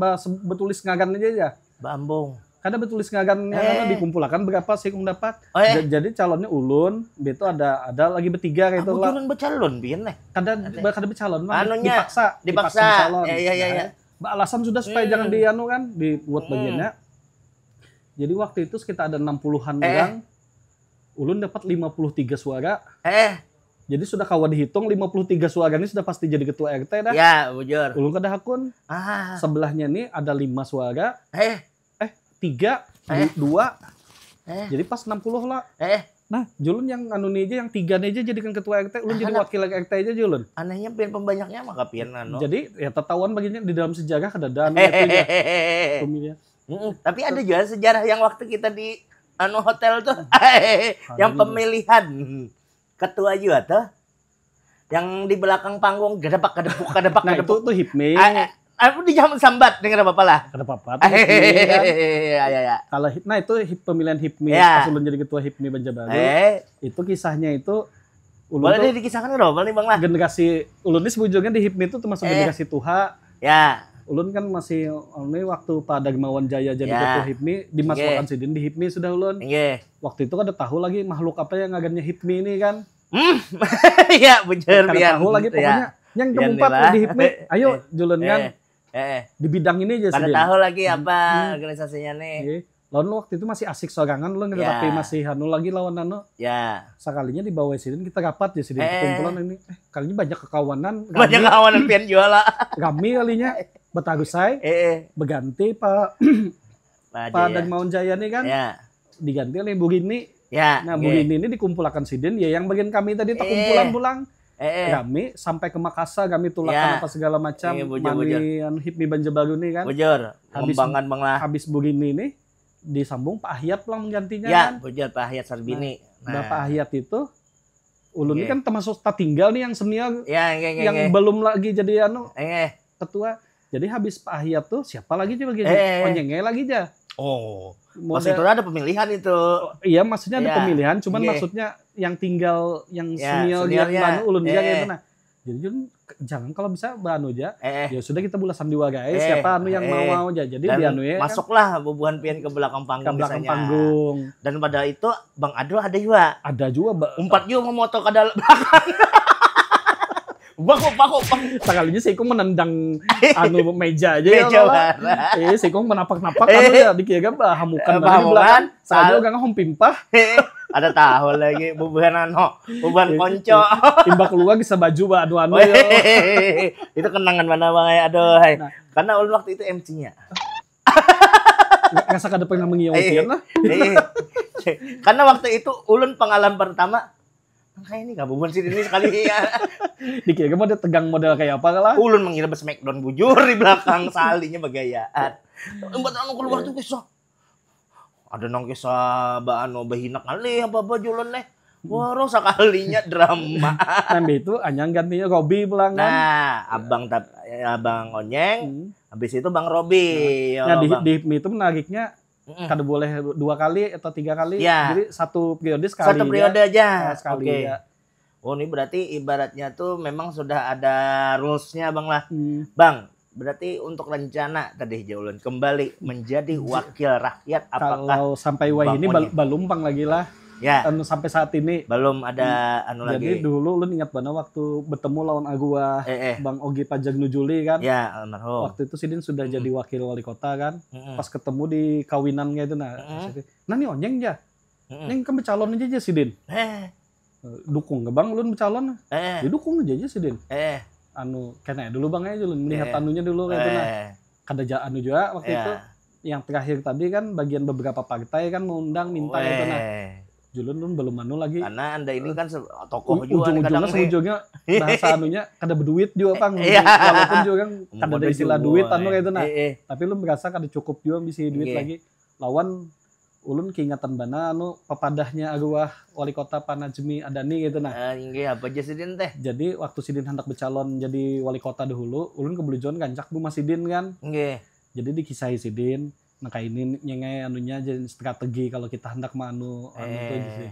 betulis ngagan aja ya. Bambung. Kada betulis ngagan eh. Anu dikumpulakan berapa sih kung dapat. Oh, eh. Jadi calonnya ulun, itu ada ada lagi bertiga kayak itu lah. Ulun bercalon biar nih. Kada kada bercalon mang. Anunya, dipaksa, dipaksa, dipaksa bercalon. Ya, ya, ya, ya. Nah, alasan sudah supaya hmm. Jangan di anu kan, dibuat hmm. Bagiannya. Jadi waktu itu sekitar ada enam puluhan eh. Orang. Ulun dapat lima puluh tiga suara. Eh. Jadi sudah kawa dihitung lima puluh tiga suara ini sudah pasti jadi ketua R T dah. Ya, bujur. Ulun kada hakun. Ah. Sebelahnya nih ada lima suara. Eh. Eh, tiga, eh. Dua. Eh. Jadi pas enam puluh lah. Eh. Nah, julun yang anu nih aja, yang tiga nih aja jadikan ketua R T, ulun ah, jadi wakil R T aja julun. Anehnya pian pembanyaknya maka pian anu. Jadi ya tetahuan baginya di dalam sejarah kada ada anu itu ya. Pemilihan. Mm-mm. Tapi ada juga sejarah yang waktu kita di anu hotel tuh, yang pemilihan ketua juga tuh, yang di belakang panggung gedepak gedepuk gedepak nah, gedepuk. Itu tuh hipmi. Ah, aku di jam sambat dengar apa lah? Kada apa-apa. Iya, iya, iya. Kalau nah itu hip, pemilihan hipmi ya. Pas ulun jadi ketua hipmi Banjarbaru. Eh. Itu kisahnya itu Ulun boleh dikisahkan dong, boleh bang lah. Generasi ulun ini sebujurnya di hipmi itu termasuk eh. Generasi tuha. Ya. Ulun kan masih ini waktu Pak Dagmawan Jaya jadi ya. Ketua hipmi, dimasukkan okay. Sidin di hipmi sudah ulun. Okay. Waktu itu kada tahu lagi makhluk apa yang ngagannya hipmi ini kan. Hmm. Ya, benar. Kada tahu lagi pokoknya. Ya. Yang keempat di hipmi, ayo eh. Julun kan. Eh. Eh. Di bidang ini aja. Kada tahu lagi apa hmm. Organisasinya nih. Okay. Lawan waktu itu masih asik sorangan lo ngerti ya. Tapi masih anu lagi lawan anu. Ya. Sekalinya di bawah sidin kita rapat ya sidin eh. Perkumpulan ini. Eh, kalinya banyak kekawanan. Banyak kekawanan pian jual lah. Kami kalinya betarusai eh, eh. Berganti Pak Pak Dagmawan Jaya nih kan. Ya. Diganti oleh Bu Rini. Ya. Nah, Bu Rini ini dikumpulakan sidin ya yang bagian kami tadi tak kumpulan eh. Pulang. Eh, eh. Kami sampai ke Makassar kami tulakan ya. Apa segala macam iya, bujur, mani bujur. Anu, hipmi Banjarbaru nih kan. Bujur. Habis, bang lah. Habis Bu Rini nih disambung Pak Ahyat pulang menggantinya ya, kan. Bujur Pak Ahyat Sarbini. Nah, nah. Bapak Ahyat itu ulun okay. Ini kan termasuk tak tinggal nih yang senior ya, okay, okay, yang okay. Belum lagi jadi anu okay. Ketua. Jadi habis Pak Ahyat tuh siapa lagi sih bagi eh. Onyenge lagi aja. Oh. Model, pas itu ada pemilihan itu. Oh, iya maksudnya ada iya. Pemilihan cuman iya. Maksudnya yang tinggal yang ya, senior yang baru ulun eh. Gitu nah. Jadi Jun, jangan kalau bisa banu aja. Eh. Ya sudah kita bulasan dua guys. Eh. Siapa anu yang eh. Mau mau aja. Jadi dan dianu ya. Masuklah Bubuhan pian ke belakang panggung. Ke belakang panggung. Dan pada itu Bang Adul ada juga. Ada juga. Ba- Umpat juga memoto ke dalam belakang. Bang, bang, bang. Sekalinya si Ikung menendang anu meja aja meja ya. Meja. Eh, si Ikung menapak-napak eh. Anu ya dikira bah hamukan eh, tadi belakang. Soalnya orang hom pimpah. Eh, ada tahu lagi bubuhan anu, bubuhan konco. Imbak keluar bisa baju bah anu anu ya. Itu kenangan mana bang ya aduh. Nah. Karena ulun waktu itu M C-nya. Rasa kada pernah mengiyau eh, lah. Eh. Karena waktu itu ulun pengalaman pertama kayak ini gak bubuhan sih ini sekali ya. Dikira model tegang model kayak apa lah. Ulun mengira smackdown bujur di belakang salinya begayaan. Empat anu keluar tuh kisah. Ada nang kisah ba anu bahinak kali apa apa jualan nih. Waro sakalinya drama. Nah, itu anyang gantinya Robi pulang kan. Nah, abang tap, abang Onyeng, hmm. Habis itu Bang Robi. Nah, ya, nah di, bang. Di hipmi itu menariknya mm-mm. Kada boleh dua kali atau tiga kali. Ya. Jadi satu periode sekali. Satu periode ya. Aja. Nah, sekali okay. Ya. Oh, ini berarti ibaratnya tuh memang sudah ada rules-nya, Bang lah. Hmm. Bang, berarti untuk rencana tadi, jar ulun, kembali menjadi wakil rakyat, apakah? Kalau sampai wayah ini bal- balum pang lagi lah. Ya. Anu, sampai saat ini. Belum ada anu lagi. Jadi dulu ulun ingat banar waktu bertemu lawan Aguah, Eh, eh. Bang Ogi Pajak Nujuli kan. Ya, almarhum. Waktu itu sidin sudah Mm-mm. jadi wakil wali kota kan. Mm-mm. Pas ketemu di kawinan kayak itu nah. Mm-mm. Nah, ni Onyeng ja. Mm-mm. Neng, ikam becalon aja ja sidin. Eh, Dukung ke Bang, ulun becalon. eh, Ya dukung aja ja sidin. eh. Anu, kena dulu Bang aja dulu, melihat Eh. Anunya dulu kayak itu nah. Eh, Kada ja anu juga waktu ya. Itu. Yang terakhir tadi kan bagian beberapa partai kan mengundang minta kayak itu nah. Weh. Julun ulun belum anu lagi. Karena anda ini kan se- tokoh U- juga nih kadang ujung-ujungnya nih. Seujungnya bahasa anunya kada berduit juga pang. Iya. Walaupun juga kan kada ada Modal istilah juga, duit anu eh. Kayak itu nah. Eh, eh. Tapi ulun merasa kada cukup juga bisi duit Iya. Lagi. Lawan ulun keingatan banar anu pepadahnya Aguah wali kota Pak Najmi Adani kayak itu nah. Eh, inggih, apa aja sidin teh? Jadi waktu sidin hendak becalon jadi wali kota dahulu, ulun kebelujuan gancak rumah sidin kan. Inggih. Jadi dikisahi sidin, nah kayak ini nyengai anunya jadi strategi kalau kita hendak manu anu tuh Eh. Jadi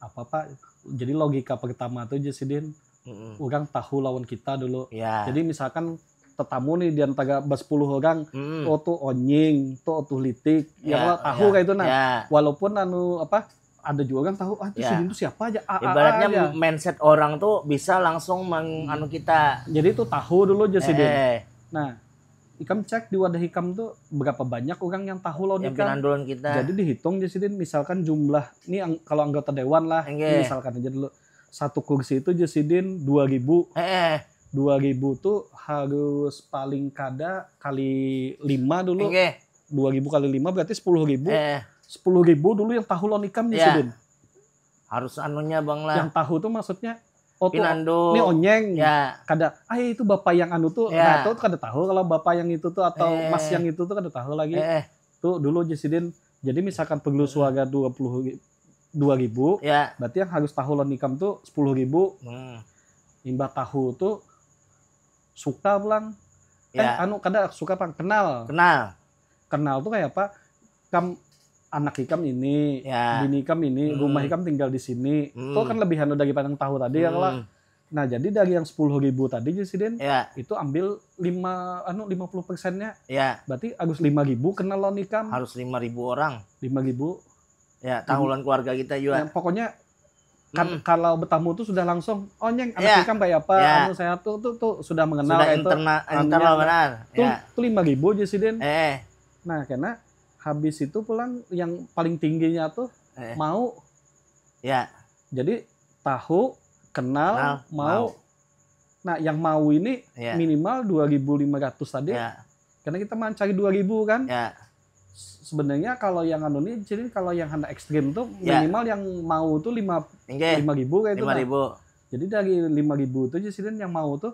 apa Pak? Jadi logika pertama tuh jadi sidin Mm-mm. orang tahu lawan kita dulu. Ya. Jadi misalkan tetamu nih di antara bersepuluh orang, Mm-mm. oh tuh Onying, tuh tuh Litik, ya, Ya, kalau tahu ya, kayak itu nah. Ya. Walaupun anu apa ada juga orang tahu ah itu Ya. sidin tuh siapa aja, A A Ibaratnya aja. Mindset orang tuh bisa langsung meng anu kita. Jadi itu tahu dulu aja sidin. Eh, Nah, ikam cek di wadah ikam tuh berapa banyak orang yang tahu lawan yang ikam. Pinandulan kita. Jadi dihitung aja sidin misalkan jumlah ini ang- kalau anggota dewan lah, Enggak. Misalkan aja dulu satu kursi itu aja sidin dua ribu. Eh, eh. Dua ribu tuh harus paling kada kali lima dulu. Enggak. Dua ribu kali lima berarti sepuluh ribu. Eh, Sepuluh ribu dulu yang tahu lawan ikam aja Ya. sidin. Harus anunya bang lah. Yang tahu tuh maksudnya, oh tuh Pinandu. Ini Onyeng. Ya. Kada, ah itu bapak yang anu tuh, Ya. nah tuh kada tahu kalau bapak yang itu tuh atau Eh. Mas yang itu tuh kada tahu lagi. Eh, eh. Tuh dulu aja sidin. Jadi misalkan perlu Hmm. suara dua puluh dua ribu, Ya. Berarti yang harus tahu lawan ikam tuh sepuluh ribu. Hmm. Imbah tahu tuh suka pulang. Eh, Ya. Anu kada suka pang, kenal. Kenal. Kenal tuh kayak apa? Kam anak ikam ini, Ya. Bini ikam ini, Hmm. Rumah ikam tinggal di sini. Hmm. Itu kan lebih anu daripada yang tahu tadi ya kalau. Hmm. Nah jadi dari yang sepuluh ribu tadi aja sidin, Ya. Itu ambil lima anu lima puluh persennya. Ya. Berarti harus lima ribu kenal lawan ikam. Harus lima ribu orang. Lima ribu. Ya, tahu lawan keluarga kita juga. Yang pokoknya kan Hmm. Kalau bertamu tuh sudah langsung, oh Nyeng, anak Ya. ikam kayak apa? Ya. Anu sehat tuh tuh tuh sudah mengenal Sudah kayak itu. internal Anunya, internal benar. Tuh, Ya. tuh lima ribu aja sidin. Eh, Nah, karena habis itu pulang yang paling tingginya tuh eh. Mau. Ya. Jadi tahu, kenal, Kenal, mau. mau. Nah, yang mau ini Ya. Minimal dua ribu lima ratus tadi. Ya. Karena kita mencari dua ribu kan. Ya. Sebenarnya kalau yang anu nih, jadi kalau yang hendak ekstrim tuh Ya. Minimal yang mau tuh lima Enggak. lima ribu kayak itu. Lima Nah. ribu. Jadi dari lima ribu tuh jadi yang mau tuh,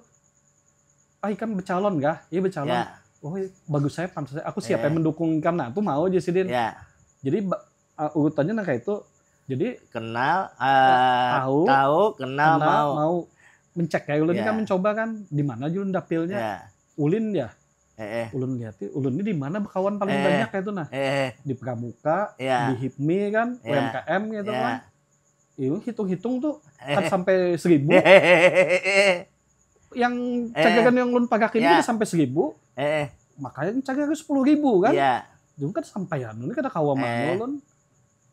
ah ikam becalon kah? Iya becalon. Ya. Oh iya, bagus saya pantas saya. Aku siapa Eh. Yang mendukung ikam? Nah, itu mau aja sidin. Ya. Jadi ba- uh, urutannya nah kayak itu. Jadi Kenal, eh, Tahu, tahu, kenal, kenal, mau. Mau mencek ya ulun Ya. Kan mencoba kan di mana julun dapilnya. Ya. Ulin ya. Eh, eh. Ulun lihat ulun ini di mana bekawan paling Eh. Banyak kayak itu nah. Eh, eh. Di Pramuka, Ya. Di HIPMI kan, Ya. U M K M gitu Ya. kan. Itu hitung-hitung tuh kan Eh. Sampai seribu. Eh, eh, eh, eh. Yang Eh. cadangan yang ulun pagakin Ya. Itu sampai seribu. Eh, eh. Makanya cadangan sepuluh ribu kan. Iya. Cuma kan sampai anu ini kada kawa mana Eh. ulun.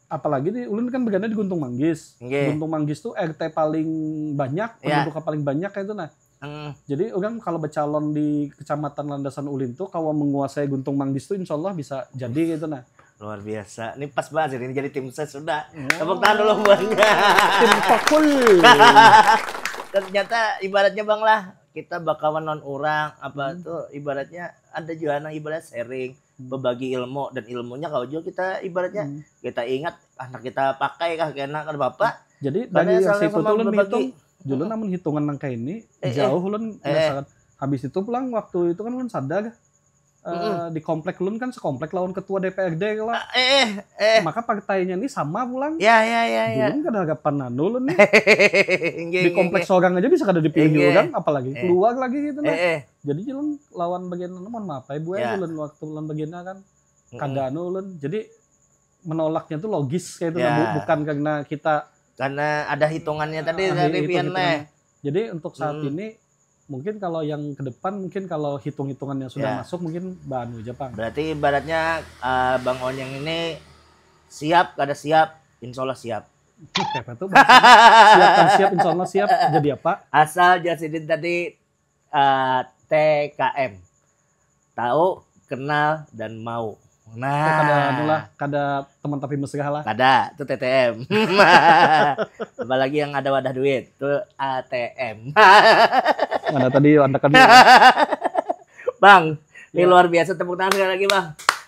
Apalagi di ulun kan begana di Guntung Manggis. Nggih. Guntung Manggis tuh R T paling banyak, Ya. Penduduknya paling banyak kayak itu nah. Hmm, Jadi orang kalau becalon di Kecamatan Landasan Ulin tuh kawa menguasai Guntung Manggis tuh insya Allah bisa jadi gitu nah. Luar biasa. Ini pas banget ini jadi tim ses sudah. Hmm. Tepuk tangan dulu buat Tim Tokul. Ternyata ibaratnya bang lah kita bakawan non orang apa Hmm. tuh ibaratnya ada juga nang ibarat sharing, Hmm. berbagi ilmu dan ilmunya kalau juga kita ibaratnya Hmm. kita ingat anak kita pakai kah kena kan bapak. Jadi Karena dari yang saling situ sama tuh ulun berbagi. menghitung, julun namun hitungan nang kayak ini Eh, eh. Jauh ulun Eh, eh. dasar. Habis itu pulang waktu itu kan ulun sadar eh, Mm-mm. Di komplek ulun kan sekomplek lawan ketua D P R D lah. Ah, eh, eh, eh. Maka partainya ini sama pulang. Ya, ya, ya, ya. Julun kada harapan anu ulun nih. Nggih, Di nggih, komplek nggih. Sorang aja bisa kada dipilih Nggih. Orang, apalagi Eh. Keluar lagi gitu Eh, nah. eh. Jadi julun Lawan bagian anu mohon maaf ya Bu ya, Ya. Julun waktu lawan bagiannya kan Mm-mm. Kada anu ulun. Jadi menolaknya tuh logis kayak itu Ya. nah, Bu. Bukan karena kita Karena ada hitungannya tadi Ah, dari hitung-hitungan. Pian leh. Jadi untuk saat Hmm. ini mungkin kalau yang ke depan mungkin kalau hitung-hitungannya sudah Ya. masuk mungkin bahan aja pang. Berarti ibaratnya eh, Bang Onyeng ini siap kada siap, insya Allah siap. Siapa tuh? Siap kan siap, insya Allah siap. Jadi apa? Asal ja sidin tadi eh, T K M. Tahu, kenal, dan mau. Nah, Kada anu lah, kada teman tapi mesra lah. Kada, itu T T M. Apalagi yang ada wadah duit, itu A T M. Mana tadi andakan Bang, ini Ya. luar biasa, tepuk tangan sekali lagi, Bang.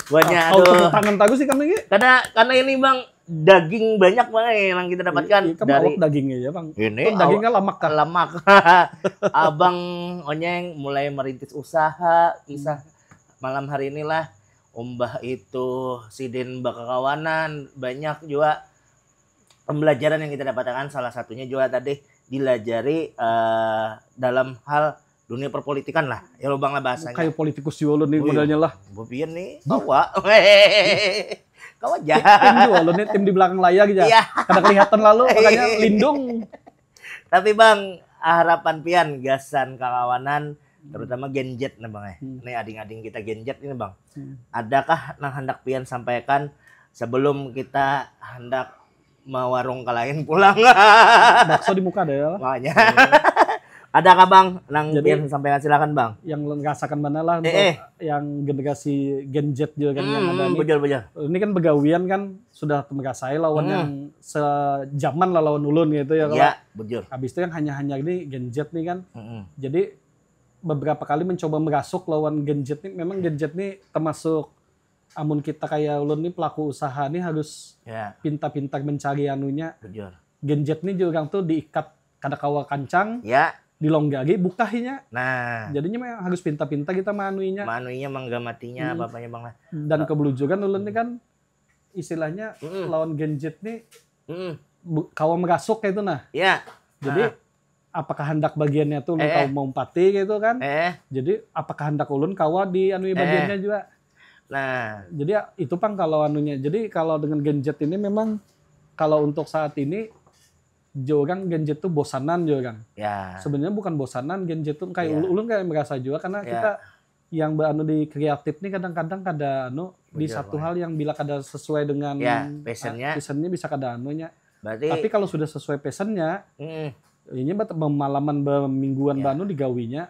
Buatnya Kalau aduh. Tepuk tangan tahu sih kami gitu. Karena karena ini, Bang, daging banyak banget yang kita dapatkan Iya, kan dari awak daging aja, Bang. Ini Itu daging awak- kan lemak kah? Lemak. Abang Onyeng mulai merintis usaha, kisah malam hari inilah. Umbah itu sidin bakakawanan, banyak juga pembelajaran yang kita dapatkan. Salah satunya juga tadi dilajari eh, dalam hal dunia perpolitikan lah. Ya lubang lah bahasanya. Kayak politikus juga lu nih Wih. Modelnya lah. Bobian nih, bawa. Kau aja. Tim juga lu nih, tim di belakang layar gitu. Iya. Kada kelihatan lalu, makanya lindung. Tapi Bang, harapan pian gasan kakawanan, terutama Gen Z nih Bang eh. Hmm. Ini ading-ading kita Gen Z ini Bang. Hmm. Adakah nang hendak pian sampaikan sebelum kita hendak mawarung ke lain pulang? Bakso di muka ada ya. Makanya. Adakah Bang nang Jadi- pian sampaikan, silakan Bang. Yang ulun rasakan mana lah untuk Eh, eh. yang generasi Gen Z juga kan yang Hmm, ada nih. Bujur, bujur. Ini kan begawian kan sudah merasai lawan Hmm. yang sejaman lah lawan ulun gitu ya kalau. Ya, bujur. Habis itu yang hanya-hanya ini Gen Z nih kan. Mm-mm. Jadi beberapa kali mencoba merasuk lawan Gen Z nih. Memang Gen Z nih termasuk amun kita kayak ulun nih pelaku usaha nih harus Ya, pintar-pintar mencari anunya. Bujur. Gen Z nih juga orang tuh diikat kada kawa kancang, Ya, dilonggari bukahinya. Nah, Jadinya memang harus pintar-pintar kita manuinya. Manuinya manggamatinya Hmm. apa-apanya Bang lah. Dan kebelujuran ulun nih kan istilahnya Mm-mm. lawan Gen Z nih Mm-mm. bu- kawa merasuk kayak itu nah. Ya. Jadi Ah. apakah hendak bagiannya tuh ulun Eh. kawa maumpati gitu kan. Eh, Jadi apakah hendak ulun kawa di anu Eh. bagiannya juga. Nah, Jadi ya, itu pang kalau anunya. Jadi kalau dengan Gen Z ini memang kalau untuk saat ini jauh orang Gen Z tuh bosanan jauh orang. Ya. Sebenarnya bukan bosanan Gen Z tuh kayak Ya. ulun kayak merasa juga karena Ya. Kita yang beranu di kreatif nih kadang-kadang kada anu di Bujur, satu Bang. Hal yang bila kada sesuai dengan Ya, passionnya. Passionnya bisa kada anunya. Berarti Tapi kalau sudah sesuai passionnya, Mm, ini bet- bermalaman bermingguan Ya. banu digawinya,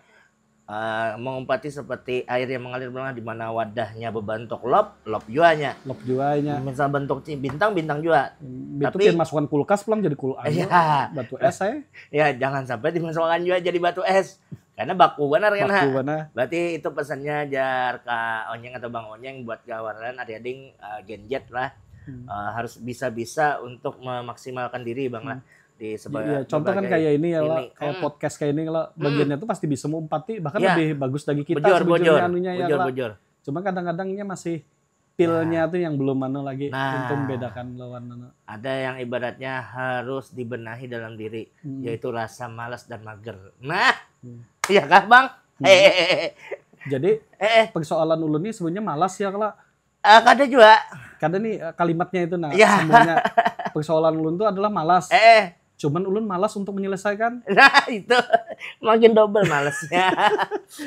eh, mengumpati seperti air yang mengalir pulang di mana wadahnya berbentuk lop, lop juanya. Lop juanya. Misal bentuk ci- bintang, bintang jua. Itu Tapi- pian masukan kulkas pulang jadi kul anu, Iya. Batu es eh. Ya, jangan sampai dimasukkan juga jadi batu es. Karena baku benar kan. Baku mana? Berarti itu pesannya jar Kak Onyeng atau Bang Onyeng buat kawanan adik-adik eh, Gen Z lah. Hmm. Eh, harus bisa-bisa untuk memaksimalkan diri Bang lah di sebagai Iya, contoh kan berbagai kayak ini ya lah, ini. kayak Hmm. Podcast kayak ini kalau Hmm. Bagiannya tuh pasti bisa meumpati bahkan Iya. Lebih bagus dari kita Bujur, sebujurnya bujur. Anunya ya Bujur, lah. bujur. Cuma kadang-kadangnya masih pilnya tuh yang belum mana lagi Nah. Untuk membedakan lawan mana. Ada yang ibaratnya harus dibenahi dalam diri, Hmm. Yaitu rasa malas dan mager. Nah, Hmm. iya kah Bang? Hmm. Eh, Jadi eh, eh. Persoalan ulun nih sebenarnya malas ya kalau Ah, kada juga. Kada nih eh, kalimatnya itu nah Ya. Semuanya persoalan ulun tuh adalah malas. Eh, eh. Cuman ulun malas untuk menyelesaikan. Nah, itu makin double malesnya.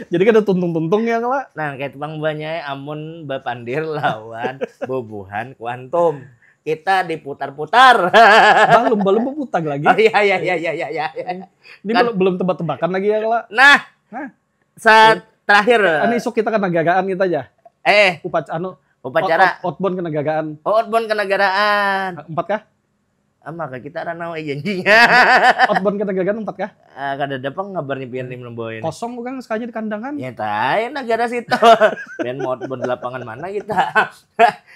Jadi kada tuntung-tuntung ya kalau. Nah, kayak bang banyak amun bapandir lawan bubuhan kuantum. Kita diputar-putar. Belum belum berputar lagi. Oh iya iya iya iya iya iya. Ini belum belum tebak-tebakan lagi ya kalau. Nah, Hah? Saat terakhir Ini isuk kita ke negaraan kita aja. Eh, Upac anu upacara out- outbound ke negaraan. Oh, outbound kenegaraan. Empat kah? Ah, maka kita ranau janjinya. Outbound ke negaraan empat kah? Ah, kada ada pang ngabarnya pian tim nemboin. Kosong bukan sekalinya di kandangan. Ya tai negara situ. Dan mau outbound lapangan mana kita?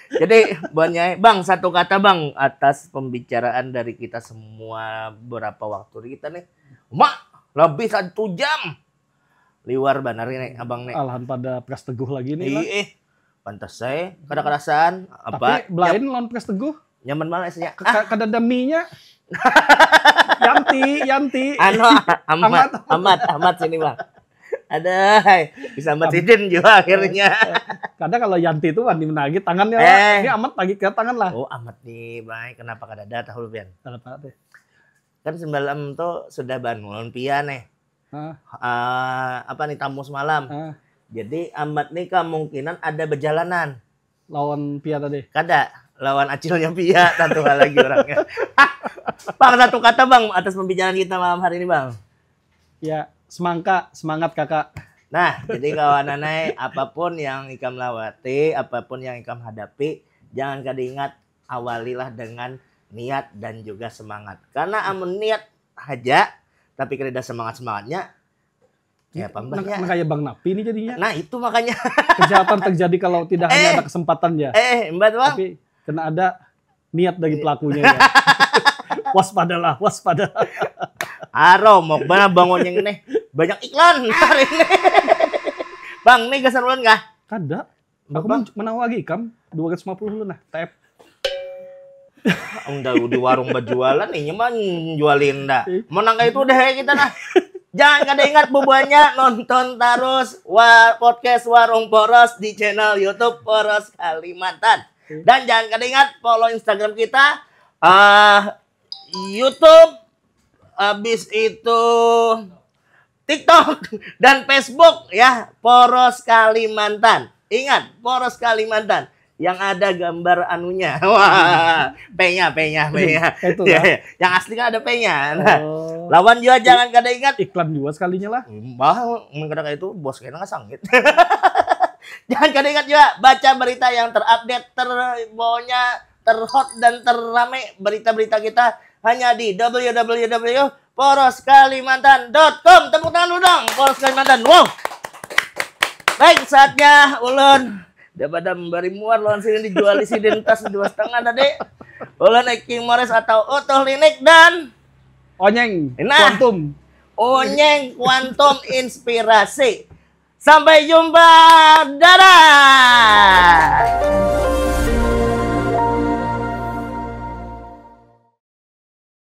Jadi buatnya Bang, satu kata Bang atas pembicaraan dari kita semua berapa waktu kita nih. Mak, lebih satu jam. Liwar banar ini Abang nih. Alahan pada pras teguh lagi nih lah. Ih, eh. Pantas saya kada kerasaan apa? Tapi belain lawan pras teguh. Nyaman malah isinya. Ka- ka- Kada daminya. Yanti, Yanti. Anu, amat, Amat. amat, amat sini Bang. Ada, hai. Bisa amat sidin juga akhirnya. Kada kalau Yanti itu wani menagih tangannya. Eh. Ini amat lagi ke tangan lah. Oh, amat nih, baik. Kenapa kada ada tahu pian? Kenapa tuh? Kan semalam tuh sudah bangun pia nih. Hah? Eh, apa nih, tamu semalam. Ah, Jadi Amat nih kemungkinan ada berjalanan. Lawan pia tadi. Kada, lawan acilnya pia, tentu hal lagi orangnya. Bang, satu kata Bang atas pembicaraan kita malam hari ini Bang. Ya, semangka, semangat kakak. Nah, jadi kawanan ai, apapun yang ikam lawati, apapun yang ikam hadapi, jangan kada ingat, awalilah dengan niat dan juga semangat. Karena amun niat haja, tapi kada ada semangat-semangatnya, ya apa Nah, mbahnya? Nah, kayak Bang Napi ini jadinya. Nah, itu makanya. Kejahatan terjadi kalau tidak hanya Eh. Ada kesempatan ya. Eh, mbak Bang. Tapi kena ada niat dari pelakunya ya. Waspadalah, waspada. Aro, mau mana Bang Onyeng nih? Banyak iklan hari ini. Bang, nih gasan ulun kah? Kada. Aku Apa? men- menawagi kam dua ratus lima puluh lu nah, tap. Udah di warung berjualan, ini mah jualin dah. Mau nang kayak itu deh kita nah. Jangan kada ingat bubuhannya nonton terus wa podcast Warung Poros di channel YouTube Poros Kalimantan. Dan jangan kada ingat follow Instagram kita, eh YouTube, habis itu TikTok dan Facebook ya, Poros Kalimantan. Ingat, Poros Kalimantan yang ada gambar anunya. Wah, P-nya, P-nya, P-nya. Itu Ya, lah. ya. Yang asli kan ada P-nya. Nah, Oh, lawan juga jangan kada ingat. Iklan juga sekalinya lah. Bah, mun kada kayak itu bos kena nggak sangit. Jangan kada ingat juga baca berita yang terupdate, ter pokoknya terhot dan terrame berita-berita kita hanya di w w w poros kalimantan dot com. Tepuk tangan dulu dong, Poros Kalimantan. Wow. Baik, saatnya ulun daripada memberi muar lawan sini dijual di sini tas dua setengah tadi. Ulun King Mores atau Utuh Linik dan Onyeng, Nah. Kuantum. Onyeng Kuantum Inspirasi. Sampai jumpa. Dadah.